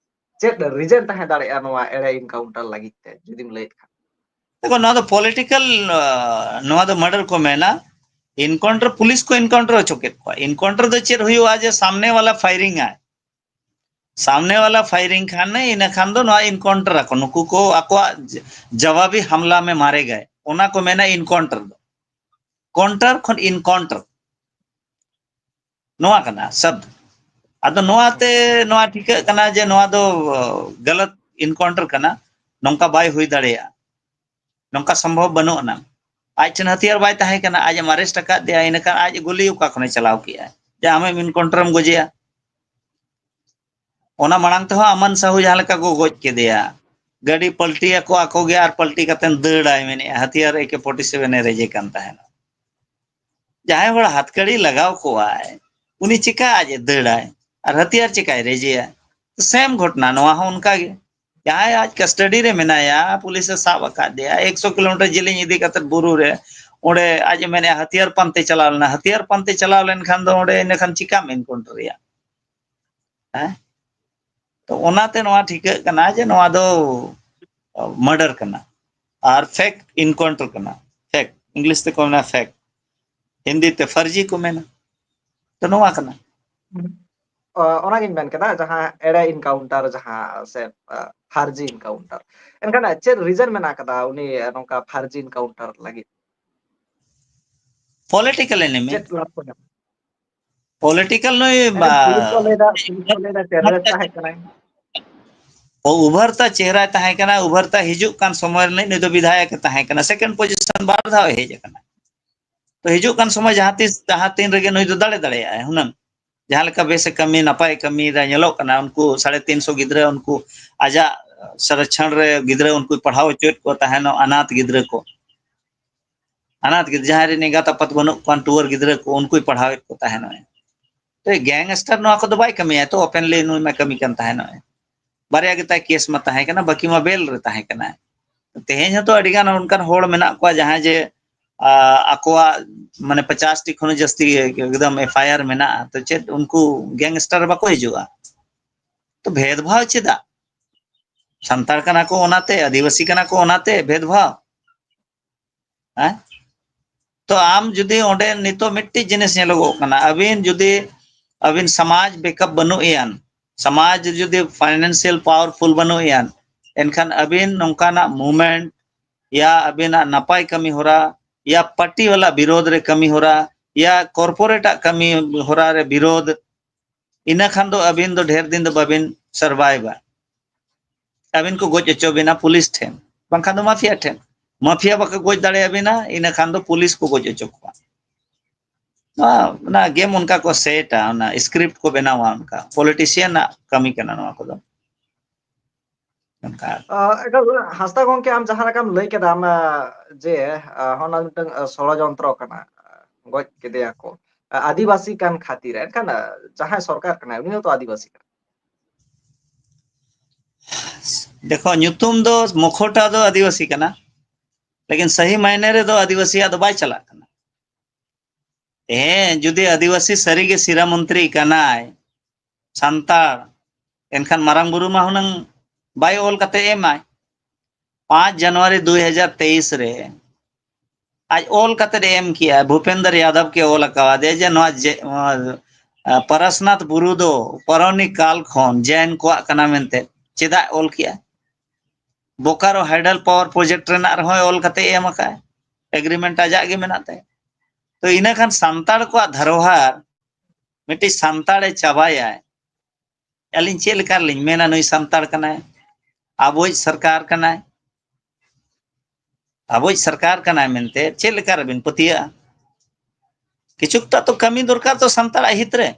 ᱪᱮᱫ ᱨᱤᱡᱮᱱ ᱛᱟᱦᱮᱸ ᱫᱟᱲᱮᱭᱟᱜᱼᱟ ᱱᱚᱣᱟ ᱮᱲᱮ ᱮᱱᱠᱟᱣᱩᱱᱴᱟᱨ ᱞᱟᱹᱜᱤᱫ ᱛᱮ, ᱡᱩᱫᱤᱢ ᱞᱟᱹᱭᱮᱫ ᱠᱷᱟᱱ? ᱫᱮᱠᱷᱚ, ᱱᱚᱣᱟ ᱫᱚ ᱯᱚᱞᱤᱴᱤᱠᱟᱞ, ᱟᱸ, ᱱᱚᱣᱟ ᱫᱚ ᱢᱟᱨᱰᱟᱨ ᱠᱚ ᱢᱮᱱᱟ᱾ ᱮᱱᱠᱟᱣᱩᱱᱴᱟᱨ, ᱯᱩᱞᱤᱥ ᱠᱚ ᱮᱱᱠᱟᱣᱩᱱᱴᱟᱨ ᱦᱚᱪᱚ ᱠᱮᱫ ᱠᱚᱣᱟ᱾ ᱮᱱᱠᱟᱣᱩᱱᱴᱟᱨ ᱫᱚ ᱪᱮᱫ ᱦᱩᱭᱩᱜᱼᱟ? ᱡᱮ ᱥᱟᱢᱱᱮ ᱣᱟᱞᱟ ᱯᱷᱟᱭᱨᱤᱝ ᱟᱭ, ᱥᱟᱢᱱᱮ ᱣᱟᱞᱟ ᱯᱷᱟᱭᱨᱤᱝ ᱠᱷᱟᱱ, ᱤᱱᱟᱹ ᱠᱷᱟᱱ ᱫᱚ ᱱᱚᱣᱟ ᱮᱱᱠᱟᱣᱩᱱᱴᱟᱨ ᱟᱠᱚ, ᱱᱩᱠᱩ ᱠᱚ ᱟᱠᱚᱣᱟᱜ ᱡ-, ᱡᱟᱣᱟᱵᱤ ᱦᱟᱢᱞᱟ ᱢᱮ ᱢᱟᱨᱮ ᱜᱟᱭ, ᱚᱱᱟ ᱠᱚ ᱢᱮᱱᱟ ᱮᱱᱠᱟᱣᱩᱱᱴᱟᱨ ᱫᱚ᱾ ᱠᱚᱱᱴᱨᱟᱨ ᱠᱷᱚᱱ ᱤᱱᱠᱟᱣᱩᱱᱴᱟᱨ, ᱱᱚᱣᱟ ᱠᱟᱱᱟ ᱥᱟᱵᱫ᱾ ᱟᱫᱚ ᱱᱚᱣᱟ ᱛᱮ ᱱᱚᱣᱟ ᱴᱷᱤᱠᱟᱹᱜ ᱠᱟᱱᱟ ᱡᱮ ᱱᱚᱣᱟ ᱫᱚ ᱜᱟᱞᱟᱛ ᱤᱱᱠᱟᱣᱩᱱᱴᱟᱨ ᱠᱟᱱᱟ, ᱱᱚᱝᱠᱟ ᱵᱟᱭ ᱦᱩᱭ ᱫᱟᱲᱮᱭᱟᱜᱼᱟ, ᱱᱚᱝᱠᱟ ᱥᱚᱢᱵᱷᱚᱵ ᱵᱟᱹᱱᱩᱜ ᱟᱱᱟᱝ᱾ ᱟᱡ ᱴᱷᱮᱱ ᱦᱟᱹᱛᱤᱭᱟᱨ ᱵᱟᱭ ᱛᱟᱦᱮᱸ ᱠᱟᱱᱟ, ᱟᱡ ᱮᱢ ᱟᱨᱮᱥᱴ ᱟᱠᱟᱫᱮᱭᱟ, ᱤᱱᱟᱹᱠᱷᱟᱱ ᱟᱡ ᱜᱩᱞᱤ ᱚᱠᱟ ᱠᱷᱚᱱᱮ ᱪᱟᱞᱟᱣ ᱠᱮᱜᱼᱟ ᱡᱮ ᱟᱢᱮᱢ ᱤᱱᱠᱟᱣᱩᱱᱴᱟᱨᱮᱢ ᱜᱚᱡᱮᱭᱟ? ᱚᱱᱟ ᱢᱟᱲᱟᱝ ᱛᱮᱦᱚᱸ ᱟᱢᱟᱱ ᱥᱟᱦᱩ ᱡᱟᱦᱟᱸ ᱞᱮᱠᱟ ᱠᱚ ᱜᱚᱡ ᱠᱮᱫᱮᱭᱟ, ᱜᱟᱹᱰᱤ ᱯᱟᱞᱴᱤ ᱟᱠᱚ ᱟᱠᱚ ᱜᱮ ᱟᱨ ᱯᱟᱞᱴᱤ ᱠᱟᱛᱮ ᱫᱟᱹᱲᱟᱭ ᱢᱮᱱᱮᱫᱼᱟ, ᱦᱟᱹᱛᱤᱭᱟᱨ ᱮ ᱠᱮ ᱯᱷᱳᱨᱴᱤ ᱥᱮᱵᱷᱮᱱ ᱮ ᱨᱮᱡᱮ ᱠᱟᱱ ᱛᱟᱦᱮᱱᱟ᱾ ᱡᱟᱦᱟᱸᱭ ᱦᱚᱲ ᱦᱟᱛᱠᱟᱹᱲᱤ ᱞᱟᱜᱟᱣ ᱠᱚᱣᱟᱭ, ᱩᱱᱤ ᱪᱮᱠᱟ ᱟᱡ ᱮ ᱫᱟᱹᱲᱟᱭ ᱟᱨ ᱦᱟᱹᱛᱤᱭᱟᱨ ᱪᱮᱠᱟᱭ ᱨᱮᱡᱮᱭᱟ? ᱥᱮᱢ ᱜᱷᱚᱴᱱᱟ ᱱᱚᱣᱟ ᱦᱚᱸ ᱚᱱᱠᱟ ᱜᱮ᱾ ᱡᱟᱦᱟᱸᱭ ᱟᱡ ᱠᱟᱥᱴᱟᱰᱤ ᱨᱮ ᱢᱮᱱᱟᱭᱟ, ᱯᱩᱞᱤᱥ ᱮ ᱥᱟᱵ ᱟᱠᱟᱫᱮᱭᱟ, ᱮᱠᱥᱚ ᱠᱤᱞᱳᱢᱤᱴᱟᱨ ᱡᱮᱞᱮᱧ ᱤᱫᱤ ᱠᱟᱛᱮ ᱵᱩᱨᱩ ᱨᱮ, ᱚᱸᱰᱮ ᱟᱡ ᱮ ᱢᱮᱱᱮᱫᱼᱟ ᱦᱟᱹᱛᱤᱭᱟᱨ ᱯᱟᱱᱛᱮ ᱪᱟᱞᱟᱣ ᱞᱮᱱᱟ᱾ ᱦᱟᱹᱛᱤᱭᱟᱨ ᱯᱟᱱᱛᱮ ᱪᱟᱞᱟᱣ ᱞᱮᱱᱠᱷᱟᱱ ᱫᱚ ᱚᱸᱰᱮ ᱤᱱᱟᱹᱠᱷᱟᱱ ᱪᱤᱠᱟᱢ ᱮᱱᱠᱟᱣᱩᱱᱴᱟᱨᱮᱭᱟ? ᱦᱮᱸ? ᱛᱚ ᱚᱱᱟᱛᱮ ᱱᱚᱣᱟ ᱴᱷᱤᱠᱟᱹᱜ ᱠᱟᱱᱟ ᱡᱮ ᱱᱚᱣᱟ ᱫᱚ ᱢᱟᱨᱰᱟᱨ ᱠᱟᱱᱟ ᱟᱨ ᱯᱷᱮᱠ ᱤᱱᱠᱟᱣᱩᱱᱴᱟᱨ ᱠᱟᱱᱟ᱾ ᱯᱷᱮᱠ, ᱤᱝᱞᱤᱥ ᱛᱮᱠᱚ ᱢᱮᱱᱟ ᱯᱷᱮᱠ, ᱦᱤᱱᱫᱤ ᱛᱮ ᱯᱷᱟᱨᱡᱤ ᱠᱚ ᱢᱮᱱᱟ᱾ ᱛᱚ ᱱᱚᱣᱟ ᱠᱟᱱᱟ᱾ ᱚ, ᱚᱱᱟᱜᱤᱧ ᱢᱮᱱ ᱠᱮᱫᱟ, ᱡᱟᱦᱟᱸ ᱮᱲᱮ ᱤᱱᱠᱟᱣᱩᱱᱴᱟᱨ, ᱡᱟᱦᱟᱸ ᱥᱮ ᱟ, ᱯᱷᱟᱨᱡᱤ ᱤᱱᱠᱟᱣᱩᱱᱴᱟᱨ᱾ ᱮᱱᱠᱷᱟᱱ ᱪᱮᱫ ᱨᱤᱡᱚᱱ ᱢᱮᱱᱟᱜ ᱠᱟᱫᱟ ᱩᱱᱤ ᱱᱚᱝᱠᱟ ᱯᱷᱟᱨᱡᱤ ᱤᱱᱠᱟᱣᱩᱱᱴᱟᱨ ᱞᱟᱹᱜᱤᱫ? ᱯᱚᱞᱤᱴᱤᱠᱟᱞ ᱮᱱᱮᱢᱤ᱾ ᱪᱮᱫ ᱞᱟᱵᱷ ᱠᱚ ᱧᱟᱢᱟ? ᱯᱚᱞᱤᱴᱤᱠᱟᱞ ᱱᱩᱭ ᱮᱱᱠᱷᱟᱱ ᱯᱩᱞᱤᱥ ᱠᱚ ᱞᱟᱹᱭᱫᱟ, ᱯᱩᱞᱤᱥ ᱠᱚ ᱞᱟᱹᱭᱫᱟ ᱴᱮᱨᱚᱨᱤᱥᱴ ᱛᱟᱦᱮᱸ ᱠᱟᱱᱟᱭ᱾ ᱩᱵᱷᱟᱨᱛᱟ ᱪᱮᱦᱨᱟᱭ ᱛᱟᱦᱮᱸ ᱠᱟᱱᱟ, ᱩᱵᱷᱟᱨᱛᱟ ᱦᱤᱡᱩᱜ ᱠᱟᱱ ᱥᱚᱢᱚᱭ ᱨᱤᱱᱤᱡ ᱱᱩᱭ ᱫᱚ ᱵᱤᱫᱷᱟᱭᱚᱠ ᱮ ᱛᱟᱦᱮᱸ ᱠᱟᱱᱟ, ᱥᱮᱠᱮᱱᱰ ᱯᱚᱡᱤᱥᱚᱱ ᱵᱟᱨ ᱫᱷᱟᱣ ᱮ ᱦᱮᱡ ᱟᱠᱟᱱᱟ᱾ ᱛᱚ ᱦᱤᱡᱩᱜ ᱠᱟᱱ ᱥᱚᱢᱚᱭ ᱡᱟᱦᱟᱸ ᱛᱤᱥ ᱡᱟᱦᱟᱸ ᱛᱤᱱ ᱨᱮᱜᱮ ᱱᱩᱭ ᱫᱚ ᱫᱟᱲᱮ ᱫᱟᱲᱮᱭᱟᱜᱼᱟᱭ ᱦᱩᱱᱟᱹᱝ᱾ ᱡᱟᱦᱟᱸ ᱞᱮᱠᱟ ᱵᱮᱥ ᱮ ᱠᱟᱹᱢᱤ, ᱱᱟᱯᱟᱭ ᱮ ᱠᱟᱹᱢᱤᱭᱮᱫᱟ, ᱧᱮᱞᱚᱜ ᱠᱟᱱᱟ ᱩᱱᱠᱩ ᱥᱟᱲᱮ ᱛᱤᱱ ᱥᱚ ᱜᱤᱫᱽᱨᱟᱹ ᱩᱱᱠᱩ ᱟᱡᱟᱜ ᱥᱚᱨᱚᱪᱷᱚᱱ ᱨᱮ ᱜᱤᱫᱽᱨᱟᱹ ᱩᱱᱠᱩᱭ ᱯᱟᱲᱦᱟᱣ ᱦᱚᱪᱚᱭᱮᱫ ᱠᱚ ᱛᱟᱦᱮᱱᱚᱜ, ᱟᱱᱟᱛᱷ ᱜᱤᱫᱽᱨᱟᱹ ᱠᱚ, ᱟᱱᱟᱛᱷ ᱜᱤᱫᱽᱨᱟᱹ ᱡᱟᱦᱟᱸᱭ ᱨᱮᱱ ᱮᱸᱜᱟᱛ ᱟᱯᱟᱛ ᱵᱟᱹᱱᱩᱜ ᱠᱚᱣᱟ, ᱴᱩᱣᱟᱹᱨ ᱜᱤᱫᱽᱨᱟᱹ ᱠᱚ ᱩᱱᱠᱩᱭ ᱯᱟᱲᱦᱟᱣᱮᱫ ᱠᱚ ᱛᱟᱦᱮᱱᱚᱜ᱾ ᱛᱚ ᱜᱮᱝᱥᱴᱟᱨ ᱱᱚᱣᱟ ᱠᱚᱫᱚ ᱵᱟᱭ ᱠᱟᱹᱢᱤᱭᱟ, ᱛᱚ ᱳᱯᱮᱱᱞᱤ ᱱᱩᱭ ᱢᱟ ᱠᱟᱹᱢᱤ ᱠᱟᱱ ᱛᱟᱦᱮᱱᱚᱜ᱾ ᱵᱟᱨᱭᱟ ᱜᱮᱛᱟᱭ ᱠᱮᱥ ᱢᱟ ᱛᱟᱦᱮᱸ ᱠᱟᱱᱟ, ᱵᱟᱹᱠᱤ ᱢᱟ ᱵᱮᱞ ᱨᱮ ᱛᱟᱦᱮᱸ ᱠᱟᱱᱟ᱾ ᱛᱮᱦᱮᱧ ᱦᱚᱸᱛᱚ ᱟᱹᱰᱤ ᱜᱟᱱ ᱚᱱᱠᱟᱱ ᱦᱚᱲ ᱢᱮᱱᱟᱜ ᱠᱚᱣᱟ ᱡᱟᱦᱟᱸᱭ ᱡᱮ, ᱟ, ᱟᱠᱚᱣᱟᱜ ᱢᱟᱱᱮ ᱯᱚᱪᱟᱥ ᱴᱤ ᱠᱷᱚᱱ ᱡᱟᱹᱥᱛᱤ ᱮᱠᱫᱚᱢ ᱮᱯᱷ ᱟᱭ ᱟᱨ ᱢᱮᱱᱟᱜᱼᱟ, ᱛᱚ ᱪᱮᱫ ᱩᱱᱠᱩ ᱜᱮᱝᱥᱴᱟᱨ ᱵᱟᱠᱚ ᱦᱤᱡᱩᱜᱼᱟ? ᱛᱚ ᱵᱷᱮᱫᱽᱵᱷᱟᱣ ᱪᱮᱫᱟᱜ? ᱥᱟᱱᱛᱟᱲ ᱠᱟᱱᱟ ᱠᱚ ᱚᱱᱟᱛᱮ, ᱟᱹᱫᱤᱵᱟᱹᱥᱤ ᱠᱟᱱᱟ ᱠᱚ ᱚᱱᱟᱛᱮ ᱵᱷᱮᱫᱽᱵᱷᱟᱣ? ᱦᱮᱸ? ᱛᱚ ᱟᱢ ᱡᱩᱫᱤ ᱚᱸᱰᱮ ᱱᱤᱛᱚᱜ ᱢᱤᱫᱴᱤᱡ ᱡᱤᱱᱤᱥ ᱧᱮᱞᱚᱜᱚᱜ ᱠᱟᱱᱟ, ᱟᱹᱵᱤᱱ ᱡᱩᱫᱤ ᱟᱹᱵᱤᱱ ᱥᱚᱢᱟᱡᱽ ᱵᱮᱠᱟᱯ ᱵᱟᱹᱱᱩᱜ ᱮᱭᱟᱱ, ᱥᱚᱢᱟᱡᱽ ᱡᱩᱫᱤ ᱯᱷᱟᱭᱱᱟᱱᱥᱤᱭᱟᱞ ᱯᱟᱣᱟᱨᱯᱷᱩᱞ ᱵᱟᱹᱱᱩᱜ ᱮᱭᱟᱱ, ᱮᱱᱠᱷᱟᱱ ᱟᱹᱵᱤᱱ ᱱᱚᱝᱠᱟᱱᱟᱜ ᱢᱩᱵᱷᱢᱮᱱᱴ ᱭᱟ ᱟᱹᱵᱤᱱᱟᱜ ᱱᱟᱯᱟᱭ ᱠᱟᱹᱢᱤ ᱦᱚᱨᱟ ᱭᱟ ᱯᱟᱨᱴᱤ ᱣᱟᱞᱟ ᱵᱤᱨᱳᱫᱷ ᱨᱮ ᱠᱟᱹᱢᱤ ᱦᱚᱨᱟ, ᱭᱟ ᱠᱚᱨᱯᱳᱨᱮᱴ ᱟᱜ ᱠᱟᱹᱢᱤ ᱦᱚᱨᱟ ᱨᱮ ᱵᱤᱨᱳᱫᱷ, ᱤᱱᱟᱹ ᱠᱷᱟᱱ ᱫᱚ ᱟᱹᱵᱤᱱ ᱫᱚ ᱰᱷᱮᱨ ᱫᱤᱱ ᱫᱚ ᱵᱟᱵᱤᱱ ᱥᱟᱨᱵᱷᱟᱭᱤᱵᱷᱟ᱾ ᱟᱹᱵᱤᱱ ᱠᱚ ᱜᱚᱡ ᱦᱚᱪᱚ ᱵᱤᱱᱟ ᱯᱩᱞᱤᱥ ᱴᱷᱮᱱ, ᱵᱟᱝᱠᱷᱟᱱ ᱫᱚ ᱢᱟᱯᱷᱤᱭᱟ ᱴᱷᱮᱱ᱾ ᱢᱟᱯᱷᱤᱭᱟ ᱵᱟᱠᱚ ᱜᱚᱡ ᱫᱟᱲᱮᱭᱟᱵᱤᱱᱟ, ᱤᱱᱟᱹ ᱠᱷᱟᱱ ᱫᱚ ᱯᱩᱞᱤᱥ ᱠᱚ ᱜᱚᱡ ᱦᱚᱪᱚ ᱠᱚᱣᱟ᱾ ᱱᱚᱣᱟ, ᱚᱱᱟ ᱜᱮᱢ ᱚᱱᱠᱟ ᱠᱚ ᱥᱮᱴᱟ, ᱚᱱᱟ ᱥᱠᱨᱤᱯᱴ ᱠᱚ ᱵᱮᱱᱟᱣᱟ, ᱚᱱᱠᱟ ᱯᱚᱞᱤᱴᱤᱥᱤᱭᱟᱱ ᱟᱜ ᱠᱟᱹᱢᱤ ᱠᱟᱱᱟ ᱱᱚᱣᱟ ᱠᱚᱫᱚ᱾ ᱚᱱᱠᱟ᱾ ᱟᱸ, ᱮᱠᱟᱞ, ᱦᱟᱸᱥᱫᱟ ᱜᱚᱢᱠᱮ, ᱟᱢ ᱡᱟᱦᱟᱸ ᱞᱮᱠᱟᱢ ᱞᱟᱹᱭ ᱠᱮᱫᱟ, ᱟᱢ, ᱟᱸ, ᱡᱮ, ᱟᱸ, ᱚᱱᱟ ᱢᱤᱫᱴᱟᱝ, ᱟᱸ, ᱥᱚᱲᱚᱡᱚᱱᱛᱨᱚ ᱠᱟᱱᱟ, ᱟᱸ, ᱜᱚᱡ ᱠᱮᱫᱮᱭᱟ ᱠᱚ, ᱟᱸ, ᱟᱹᱫᱤᱵᱟᱹᱥᱤ ᱠᱟᱱ ᱠᱷᱟᱹᱛᱤᱨ᱾ ᱮᱱᱠᱷᱟᱱ, ᱟᱸ, ᱡᱟᱦᱟᱸᱭ ᱥᱚᱨᱠᱟᱨ ᱠᱟᱱᱟᱭ, ᱩᱱᱤ ᱦᱚᱸᱛᱚ ᱟᱹᱫᱤᱵᱟᱹᱥᱤ ᱠᱟᱱᱟᱭ᱾ ᱫᱮᱠᱷᱚ, ᱧᱩᱛᱩᱢ ᱫᱚ ᱢᱚᱠᱷᱚᱴᱟ ᱫᱚ ᱟᱹᱫᱤᱵᱟᱹᱥᱤ ᱠᱟᱱᱟ, ᱞᱮᱠᱤᱱ ᱥᱟᱦᱤ ᱢᱟᱭᱱᱮ ᱨᱮᱫᱚ ᱟᱹᱫᱤᱵᱟᱹᱥᱤᱭᱟᱜ ᱫᱚ ᱵᱟᱭ ᱪᱟᱞᱟᱜ ᱠᱟᱱᱟ᱾ ᱦᱮᱸ, ᱡᱩᱫᱤ ᱟᱹᱫᱤᱵᱟᱹᱥᱤ ᱥᱟᱹᱨᱤᱜᱮ ᱥᱤᱨᱟ ᱢᱚᱱᱛᱨᱤ ᱠᱟᱱᱟᱭ, ᱥᱟᱱᱛᱟᱲ, ᱮᱱᱠᱷᱟᱱ ᱢᱟᱨᱟᱝ ᱵᱩᱨᱩ ᱢᱟ ᱦᱩᱱᱟᱹᱝ ᱵᱟᱭ ᱚᱞ ᱠᱟᱛᱮ ᱮᱢᱟᱭ᱾ ᱯᱟᱸᱪ ᱡᱟᱱᱩᱣᱟᱨᱤ ᱫᱩᱭ ᱦᱟᱡᱟᱨ ᱛᱮᱭᱤᱥ ᱨᱮ ᱟᱡ ᱚᱞ ᱠᱟᱛᱮ ᱮ ᱮᱢ ᱠᱮᱜᱼᱟ, ᱵᱷᱩᱯᱮᱱᱫᱨ ᱭᱟᱫᱚᱵ ᱠᱮ ᱚᱞ ᱟᱠᱟᱣᱟᱫᱮᱭᱟ ᱡᱮ ᱱᱚᱣᱟ ᱡᱮ, ᱱᱚᱣᱟ, ᱟ, ᱯᱟᱨᱟᱥᱱᱟᱛᱷ ᱵᱩᱨᱩ ᱫᱚ ᱯᱚᱨᱚᱱᱤ ᱠᱟᱞ ᱠᱷᱚᱱ ᱡᱮᱱ ᱠᱚᱣᱟᱜ ᱠᱟᱱᱟ ᱢᱮᱱᱛᱮ᱾ ᱪᱮᱫᱟᱜ ᱚᱞ ᱠᱮᱜᱼᱟ? ᱵᱳᱠᱟᱨᱳ ᱦᱟᱭᱰᱟᱞ ᱯᱟᱣᱟᱨ ᱯᱨᱚᱡᱮᱠᱴ ᱨᱮᱱᱟᱜ ᱨᱮᱦᱚᱸᱭ ᱚᱞ ᱠᱟᱛᱮ ᱮᱢ ᱟᱠᱟᱫᱼᱟ, ᱮᱜᱽᱨᱤᱢᱮᱱᱴ ᱟᱡᱟᱜ ᱜᱮ ᱢᱮᱱᱟᱜ ᱛᱟᱭᱟ᱾ ᱛᱚ, ᱤᱱᱟᱹ ᱠᱷᱟᱱ ᱥᱟᱱᱛᱟᱲ ᱠᱚᱣᱟᱜ ᱫᱷᱟᱨᱚᱦᱟᱨ ᱢᱤᱫᱴᱤᱡ ᱥᱟᱱᱛᱟᱲᱮ ᱪᱟᱵᱟᱭᱟᱭ, ᱟᱹᱞᱤᱧ ᱪᱮᱫ ᱞᱮᱠᱟ ᱨᱮᱞᱤᱧ ᱢᱮᱱᱟ ᱱᱩᱭ ᱥᱟᱱᱛᱟᱲ ᱠᱟᱱᱟᱭ, ᱟᱵᱚᱭᱤᱡ ᱥᱚᱨᱠᱟᱨ ᱠᱟᱱᱟᱭ, ᱟᱵᱚᱭᱤᱡ ᱥᱚᱨᱠᱟᱨ ᱠᱟᱱᱟᱭ ᱢᱮᱱᱛᱮ ᱪᱮᱫ ᱞᱮᱠᱟ ᱨᱮᱵᱤᱱ ᱯᱟᱹᱛᱭᱟᱹᱜᱼᱟ? ᱠᱤᱪᱷᱩᱠᱴᱟ ᱛᱚ ᱠᱟᱹᱢᱤ ᱫᱚᱨᱠᱟᱨ ᱛᱚ ᱥᱟᱱᱛᱟᱲᱟᱜ ᱦᱤᱛ ᱨᱮ᱾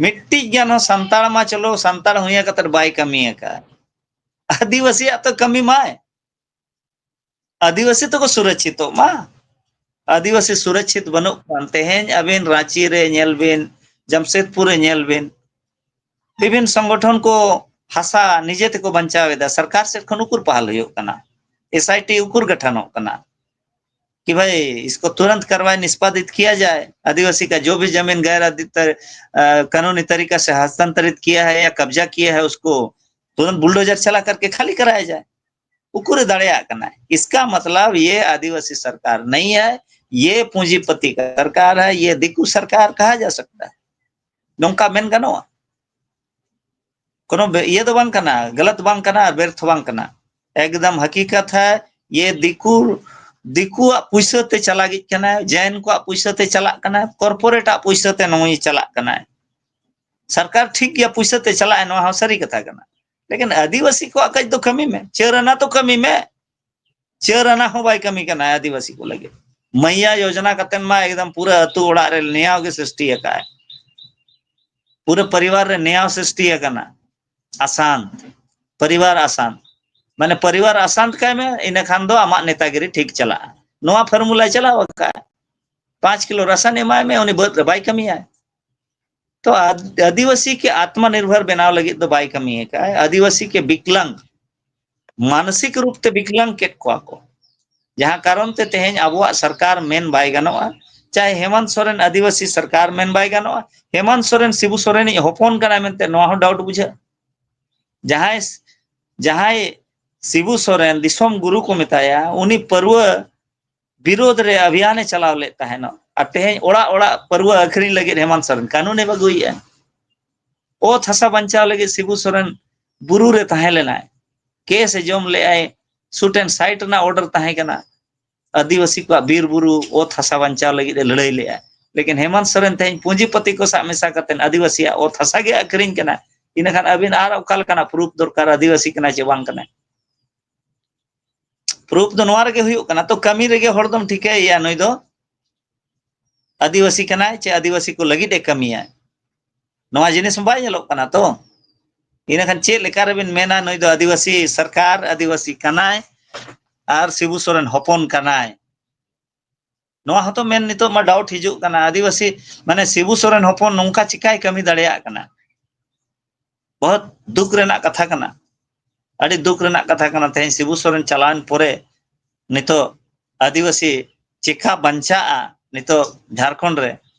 ᱢᱤᱫᱴᱤᱡ ᱜᱟᱱ ᱦᱚᱸ ᱥᱟᱱᱛᱟᱲ ᱢᱟ ᱪᱚᱞᱚ ᱥᱟᱱᱛᱟᱲ ᱦᱩᱭ ᱠᱟᱛᱮ ᱵᱟᱭ ᱠᱟᱹᱢᱤ ᱟᱠᱟᱫ᱾ ᱟᱹᱫᱤᱵᱟᱹᱥᱤᱭᱟᱜ ᱛᱚ ᱠᱟᱹᱢᱤ ᱢᱟᱭ᱾ ᱟᱹᱫᱤᱵᱟᱹᱥᱤ ᱛᱚᱠᱚ ᱥᱩᱨᱚᱠᱪᱷᱤᱛᱚᱜ ᱢᱟ᱾ ᱟᱹᱫᱤᱵᱟᱹᱥᱤ ᱥᱩᱨᱚᱠᱪᱷᱤᱛ ᱵᱟᱹᱱᱩᱜ ᱠᱷᱟᱱ, ᱛᱮᱦᱮᱧ ᱟᱹᱵᱤᱱ ᱨᱟᱸᱪᱤ ᱨᱮ ᱧᱮᱞ ᱵᱤᱱ, ᱡᱟᱢᱥᱮᱫᱽᱯᱩᱨ ᱨᱮ ᱧᱮᱞ ᱵᱤᱱ, ᱵᱤᱵᱷᱤᱱ ᱥᱚᱝᱜᱚᱴᱷᱚᱱ ᱠᱚ ᱦᱟᱥᱟ ᱱᱤᱡᱮ ᱛᱮᱠᱚ ᱵᱟᱧᱪᱟᱣ ᱮᱫᱟ, ᱥᱚᱨᱠᱟᱨ ᱥᱮᱫ ᱠᱷᱚᱱ ᱩᱠᱩᱨ ᱯᱟᱦᱟᱞ ᱦᱩᱭᱩᱜ ᱠᱟᱱᱟ, ᱮᱥ ᱟᱭ ᱴᱤ ᱩᱠᱩᱨ ᱜᱚᱴᱷᱚᱱᱚᱜ ᱠᱟᱱᱟ᱾ कि भाई, इसको तुरंत कार्रवाई निष्पादित किया जाए, आदिवासी का जो भी जमीन गैर अधितर-, अ, कानूनी तरीका से हस्तांतरित किया है या कब्जा किया है, उसको तुरंत बुलडोजर चला करके खाली कराया जाए। ᱩᱠᱩᱨᱮ ᱫᱟᱲᱮᱭᱟᱜ ᱠᱟᱱᱟ᱾ इसका मतलब ये आदिवासी सरकार नहीं है, ये पूंजीपति का सरकार है, ये ᱫᱤᱠᱩ ᱥᱚᱨᱠᱟᱨ ᱠᱟᱦᱟ ᱡᱟ ᱥᱟᱠᱛᱟ ᱦᱟᱭ᱾ ᱱᱚᱝᱠᱟ ᱢᱮᱱ ᱜᱟᱱᱚᱜᱼᱟ? ᱠᱳᱱᱳ ᱵᱮ-, ᱤᱭᱟᱹ ᱫᱚ ᱵᱟᱝ ᱠᱟᱱᱟ, ᱜᱟᱞᱟᱛ ᱵᱟᱝ ᱠᱟᱱᱟ ᱟᱨ ᱵᱮᱨᱛᱷ ᱵᱟᱝ ᱠᱟᱱᱟ᱾ ᱮᱠᱫᱚᱢ ᱦᱟᱠᱤᱠᱟᱛ ᱦᱟᱭ, ᱭᱮ ᱫᱤᱠᱩ ᱫᱤᱠᱩᱣᱟᱜ ᱯᱩᱭᱥᱟᱹ ᱛᱮ ᱪᱟᱞᱟᱜᱤᱡ ᱠᱟᱱᱟᱭ, ᱡᱮᱱ ᱠᱚᱣᱟᱜ ᱯᱩᱭᱥᱟᱹ ᱛᱮ ᱪᱟᱞᱟᱜ ᱠᱟᱱᱟᱭ, ᱠᱚᱨᱯᱳᱨᱮᱴ ᱟᱜ ᱯᱩᱭᱥᱟᱹ ᱛᱮ ᱱᱩᱭ ᱪᱟᱞᱟᱜ ᱠᱟᱱᱟᱭ᱾ ᱥᱚᱨᱠᱟᱨ ᱴᱷᱤᱠ ᱜᱮᱭᱟ, ᱯᱩᱭᱥᱟᱹ ᱛᱮ ᱪᱟᱞᱟᱜ ᱟᱭ, ᱱᱚᱣᱟ ᱦᱚᱸ ᱥᱟᱹᱨᱤ ᱠᱟᱛᱷᱟ ᱠᱟᱱᱟ᱾ ᱞᱮᱠᱤᱱ ᱟᱹᱫᱤᱵᱟᱹᱥᱤ ᱠᱚᱣᱟᱜ ᱠᱟᱡ ᱫᱚ ᱠᱟᱹᱢᱤ ᱢᱮ, ᱪᱟᱹᱨ ᱟᱱᱟ ᱛᱚ ᱠᱟᱹᱢᱤ ᱢᱮ᱾ ᱪᱟᱹᱨ ᱟᱱᱟ ᱦᱚᱸ ᱵᱟᱭ ᱠᱟᱹᱢᱤ ᱠᱟᱱᱟ ᱟᱹᱫᱤᱵᱟᱹᱥᱤ ᱠᱚ ᱞᱟᱹᱜᱤᱫ᱾ ᱢᱟᱹᱭᱟ ᱭᱳᱡᱚᱱᱟ ᱠᱟᱛᱮᱱ ᱢᱟ ᱮᱠᱫᱚᱢ ᱯᱩᱨᱟᱹ ᱟᱹᱛᱩ ᱚᱲᱟᱜ ᱨᱮ ᱱᱮᱭᱟᱣ ᱜᱮ ᱥᱨᱤᱥᱴᱤ ᱟᱠᱟᱫᱼᱟᱭ᱾ ᱯᱩᱨᱟᱹ ᱯᱚᱨᱤᱵᱟᱨ ᱨᱮ ᱱᱮᱭᱟᱣ ᱥᱨᱤᱥᱴᱤ ᱟᱠᱟᱱᱟ᱾ ᱟᱥᱟᱱᱛ, ᱯᱚᱨᱤᱵᱟᱨ ᱟᱥᱟᱱᱛ᱾ ᱢᱟᱱᱮ ᱯᱚᱨᱤᱵᱟᱨ ᱟᱥᱟᱱᱛ ᱠᱟᱭ ᱢᱮ, ᱤᱱᱟᱹ ᱠᱷᱟᱱ ᱫᱚ ᱟᱢᱟᱜ ᱱᱮᱛᱟᱜᱤᱨᱤ ᱴᱷᱤᱠ ᱪᱟᱞᱟᱜᱼᱟ᱾ ᱱᱚᱣᱟ ᱯᱷᱚᱨᱢᱩᱞᱟᱭ ᱪᱟᱞᱟᱣ ᱟᱠᱟᱫᱼᱟ᱾ ᱯᱟᱸᱪ ᱠᱤᱞᱳ ᱨᱟᱥᱟᱱ ᱮᱢᱟᱭ ᱢᱮ, ᱩᱱᱤ ᱵᱟᱹᱫᱽ ᱨᱮ ᱵᱟᱭ ᱠᱟᱹᱢᱤᱭᱟᱭ᱾ ᱛᱚ ᱟᱫ-, ᱟᱹᱫᱤᱵᱟᱹᱥᱤ ᱠᱮ ᱟᱛᱢᱟ ᱱᱤᱨᱵᱷᱚᱨ ᱵᱮᱱᱟᱣ ᱞᱟᱹᱜᱤᱫ ᱫᱚ ᱵᱟᱭ ᱠᱟᱹᱢᱤ ᱟᱠᱟᱫᱼᱟᱭ᱾ ᱟᱹᱫᱤᱵᱟᱹᱥᱤ ᱠᱮ ᱵᱤᱠᱞᱟᱝ, ᱢᱟᱱᱥᱤᱠ ᱨᱩᱯ ᱛᱮ ᱵᱤᱠᱞᱟᱝ ᱠᱮᱫ ᱠᱚᱣᱟ ᱠᱚ᱾ ᱡᱟᱦᱟᱸ ᱠᱟᱨᱚᱱ ᱛᱮ ᱛᱮᱦᱮᱧ ᱟᱵᱚᱣᱟᱜ ᱥᱚᱨᱠᱟᱨ ᱢᱮᱱ ᱵᱟᱭ ᱜᱟᱱᱚᱜᱼᱟ, ᱪᱟᱦᱮ ᱦᱮᱢᱚᱱᱛ ᱥᱚᱨᱮᱱ ᱟᱹᱫᱤᱵᱟᱹᱥᱤ ᱥᱚᱨᱠᱟᱨ ᱢᱮᱱ ᱵᱟᱭ ᱜᱟᱱᱚᱜᱼᱟ᱾ ᱦᱮᱢᱚᱱᱛ ᱥᱚᱨᱮᱱ ᱥᱤᱵᱩ ᱥᱚᱨᱮᱱᱤᱡ ᱦᱚᱯᱚᱱ ᱠᱟᱱᱟᱭ ᱢᱮᱱᱛᱮ ᱱᱚᱣᱟ ᱦᱚᱸ ᱰᱟᱣᱩᱴ ᱵᱩᱡᱷᱟᱹᱜ᱾ ᱡᱟᱦᱟᱸᱭ, ᱡᱟᱦᱟᱸᱭ ᱥᱤᱵᱩ ᱥᱚᱨᱮᱱ ᱫᱤᱥᱚᱢ ᱜᱩᱨᱩ ᱠᱚ ᱢᱮᱛᱟᱭᱟ, ᱩᱱᱤ ᱯᱟᱹᱨᱣᱟᱹ ᱵᱤᱨᱳᱫᱷ ᱨᱮ ᱚᱵᱷᱤᱭᱟᱱᱮ ᱪᱟᱞᱟᱣ ᱞᱮᱫ ᱛᱟᱦᱮᱱᱚᱜ᱾ ᱟᱨ ᱛᱮᱦᱮᱧ ᱚᱲᱟᱜ ᱚᱲᱟᱜ ᱯᱟᱹᱨᱣᱟᱹ ᱟᱹᱠᱷᱨᱤᱧ ᱞᱟᱹᱜᱤᱫ ᱦᱮᱢᱚᱱᱛ ᱥᱚᱨᱮᱱ ᱠᱟᱹᱱᱩᱱᱮ ᱟᱹᱜᱩᱭᱮᱫᱼᱟ᱾ ᱚᱛ ᱦᱟᱥᱟ ᱵᱟᱧᱪᱟᱣ ᱞᱟᱹᱜᱤᱫ ᱥᱤᱵᱩ ᱥᱚᱨᱮᱱ ᱵᱩᱨᱩ ᱨᱮ ᱛᱟᱦᱮᱸ ᱞᱮᱱᱟᱭ, ᱠᱮᱥ ᱮ ᱡᱚᱢ ᱞᱮᱫᱟᱭ, ᱥᱩᱴ ᱮᱱᱰ ᱥᱟᱭᱤᱴ ᱨᱮᱱᱟᱜ ᱚᱨᱰᱟᱨ ᱛᱟᱦᱮᱸ ᱠᱟᱱᱟ᱾ ᱟᱹᱫᱤᱵᱟᱹᱥᱤ ᱠᱚᱣᱟᱜ ᱵᱤᱨ ᱵᱩᱨᱩ ᱚᱛ ᱦᱟᱥᱟ ᱵᱟᱧᱪᱟᱣ ᱞᱟᱹᱜᱤᱫ ᱮ ᱞᱟᱹᱲᱦᱟᱹᱭ ᱞᱮᱫᱼᱟ᱾ ᱞᱮᱠᱤᱱ ᱦᱮᱢᱚᱱᱛ ᱥᱚᱨᱮᱱ ᱛᱮᱦᱮᱧ ᱯᱩᱸᱡᱤᱯᱚᱛᱤ ᱠᱚ ᱥᱟᱶ ᱢᱮᱥᱟ ᱠᱟᱛᱮ ᱟᱹᱫᱤᱵᱟᱹᱥᱤᱭᱟᱜ ᱚᱛ ᱦᱟᱥᱟ ᱜᱮ ᱟᱹᱠᱷᱨᱤᱧ ᱠᱟᱱᱟ᱾ ᱤᱱᱟᱹ ᱠᱷᱟᱱ ᱟᱹᱵᱤᱱ ᱟᱨ ᱚᱠᱟ ᱞᱮᱠᱟᱱᱟᱜ ᱯᱨᱩᱯ ᱫᱚᱨᱠᱟᱨ, ᱟᱹᱫᱤᱵᱟᱹᱥᱤ ᱠᱟᱱᱟᱭ ᱪᱮ ᱵᱟᱝ ᱠᱟᱱᱟᱭ? ᱯᱨᱩᱯ ᱫᱚ ᱱᱚᱣᱟ ᱨᱮᱜᱮ ᱦᱩᱭᱩᱜ ᱠᱟᱱᱟ᱾ ᱛᱚ ᱠᱟᱹᱢᱤ ᱨᱮᱜᱮ ᱦᱚᱲ ᱫᱚᱢ ᱴᱷᱤᱠᱟᱹᱭᱮᱭᱟ ᱱᱩᱭ ᱫᱚ ᱟᱹᱫᱤᱵᱟᱹᱥᱤ ᱠᱟᱱᱟᱭ ᱪᱮ ᱟᱹᱫᱤᱵᱟᱹᱥᱤ ᱠᱚ ᱞᱟᱹᱜᱤᱫ ᱮ ᱠᱟᱹᱢᱤᱭᱟ, ᱱᱚᱣᱟ ᱡᱤᱱᱤᱥ ᱢᱟ ᱵᱟᱭ ᱧᱮᱞᱚᱜ ᱠᱟᱱᱟ ᱛᱚ᱾ ᱤᱱᱟᱹᱠᱷᱟᱱ ᱪᱮᱫ ᱞᱮᱠᱟ ᱨᱮᱵᱤᱱ ᱢᱮᱱᱟ ᱱᱩᱭ ᱫᱚ ᱟᱹᱫᱤᱵᱟᱹᱥᱤ ᱥᱚᱨᱠᱟᱨ, ᱟᱹᱫᱤᱵᱟᱹᱥᱤ ᱠᱟᱱᱟᱭ ᱟᱨ ᱥᱤᱵᱩ ᱥᱚᱨᱮᱱ ᱦᱚᱯᱚᱱ ᱠᱟᱱᱟᱭ? ᱱᱚᱣᱟ ᱦᱚᱸᱛᱚ ᱢᱮᱱ ᱱᱤᱛᱚᱜ ᱢᱟ ᱰᱟᱣᱩᱴ ᱦᱤᱡᱩᱜ ᱠᱟᱱᱟ᱾ ᱟᱹᱫᱤᱵᱟᱹᱥᱤ, ᱢᱟᱱᱮ ᱥᱤᱵᱩ ᱥᱚᱨᱮᱱ ᱦᱚᱯᱚᱱ ᱱᱚᱝᱠᱟ ᱪᱤᱠᱟᱭ ᱠᱟᱹᱢᱤ ᱫᱟᱲᱮᱭᱟᱜ ᱠᱟᱱᱟ? ᱵᱚᱦᱩᱛ ᱫᱩᱠ ᱨᱮᱱᱟᱜ ᱠᱟᱛᱷᱟ ᱠᱟᱱᱟ, ᱟᱹᱰᱤ ᱫᱩᱠ ᱨᱮᱱᱟᱜ ᱠᱟᱛᱷᱟ ᱠᱟᱱᱟ᱾ ᱛᱮᱦᱮᱧ ᱥᱤᱵᱩ ᱥᱚᱨᱮᱱ ᱪᱟᱞᱟᱣᱮᱱ ᱯᱚᱨᱮ ᱱᱤᱛᱚᱜ ᱟᱹᱫᱤᱵᱟᱹᱥᱤ ᱪᱮᱠᱟ ᱵᱟᱧᱪᱟᱜᱼᱟ ᱱᱤᱛᱚᱜ ᱡᱷᱟᱲᱠᱷᱚᱸᱰ ᱨᱮ,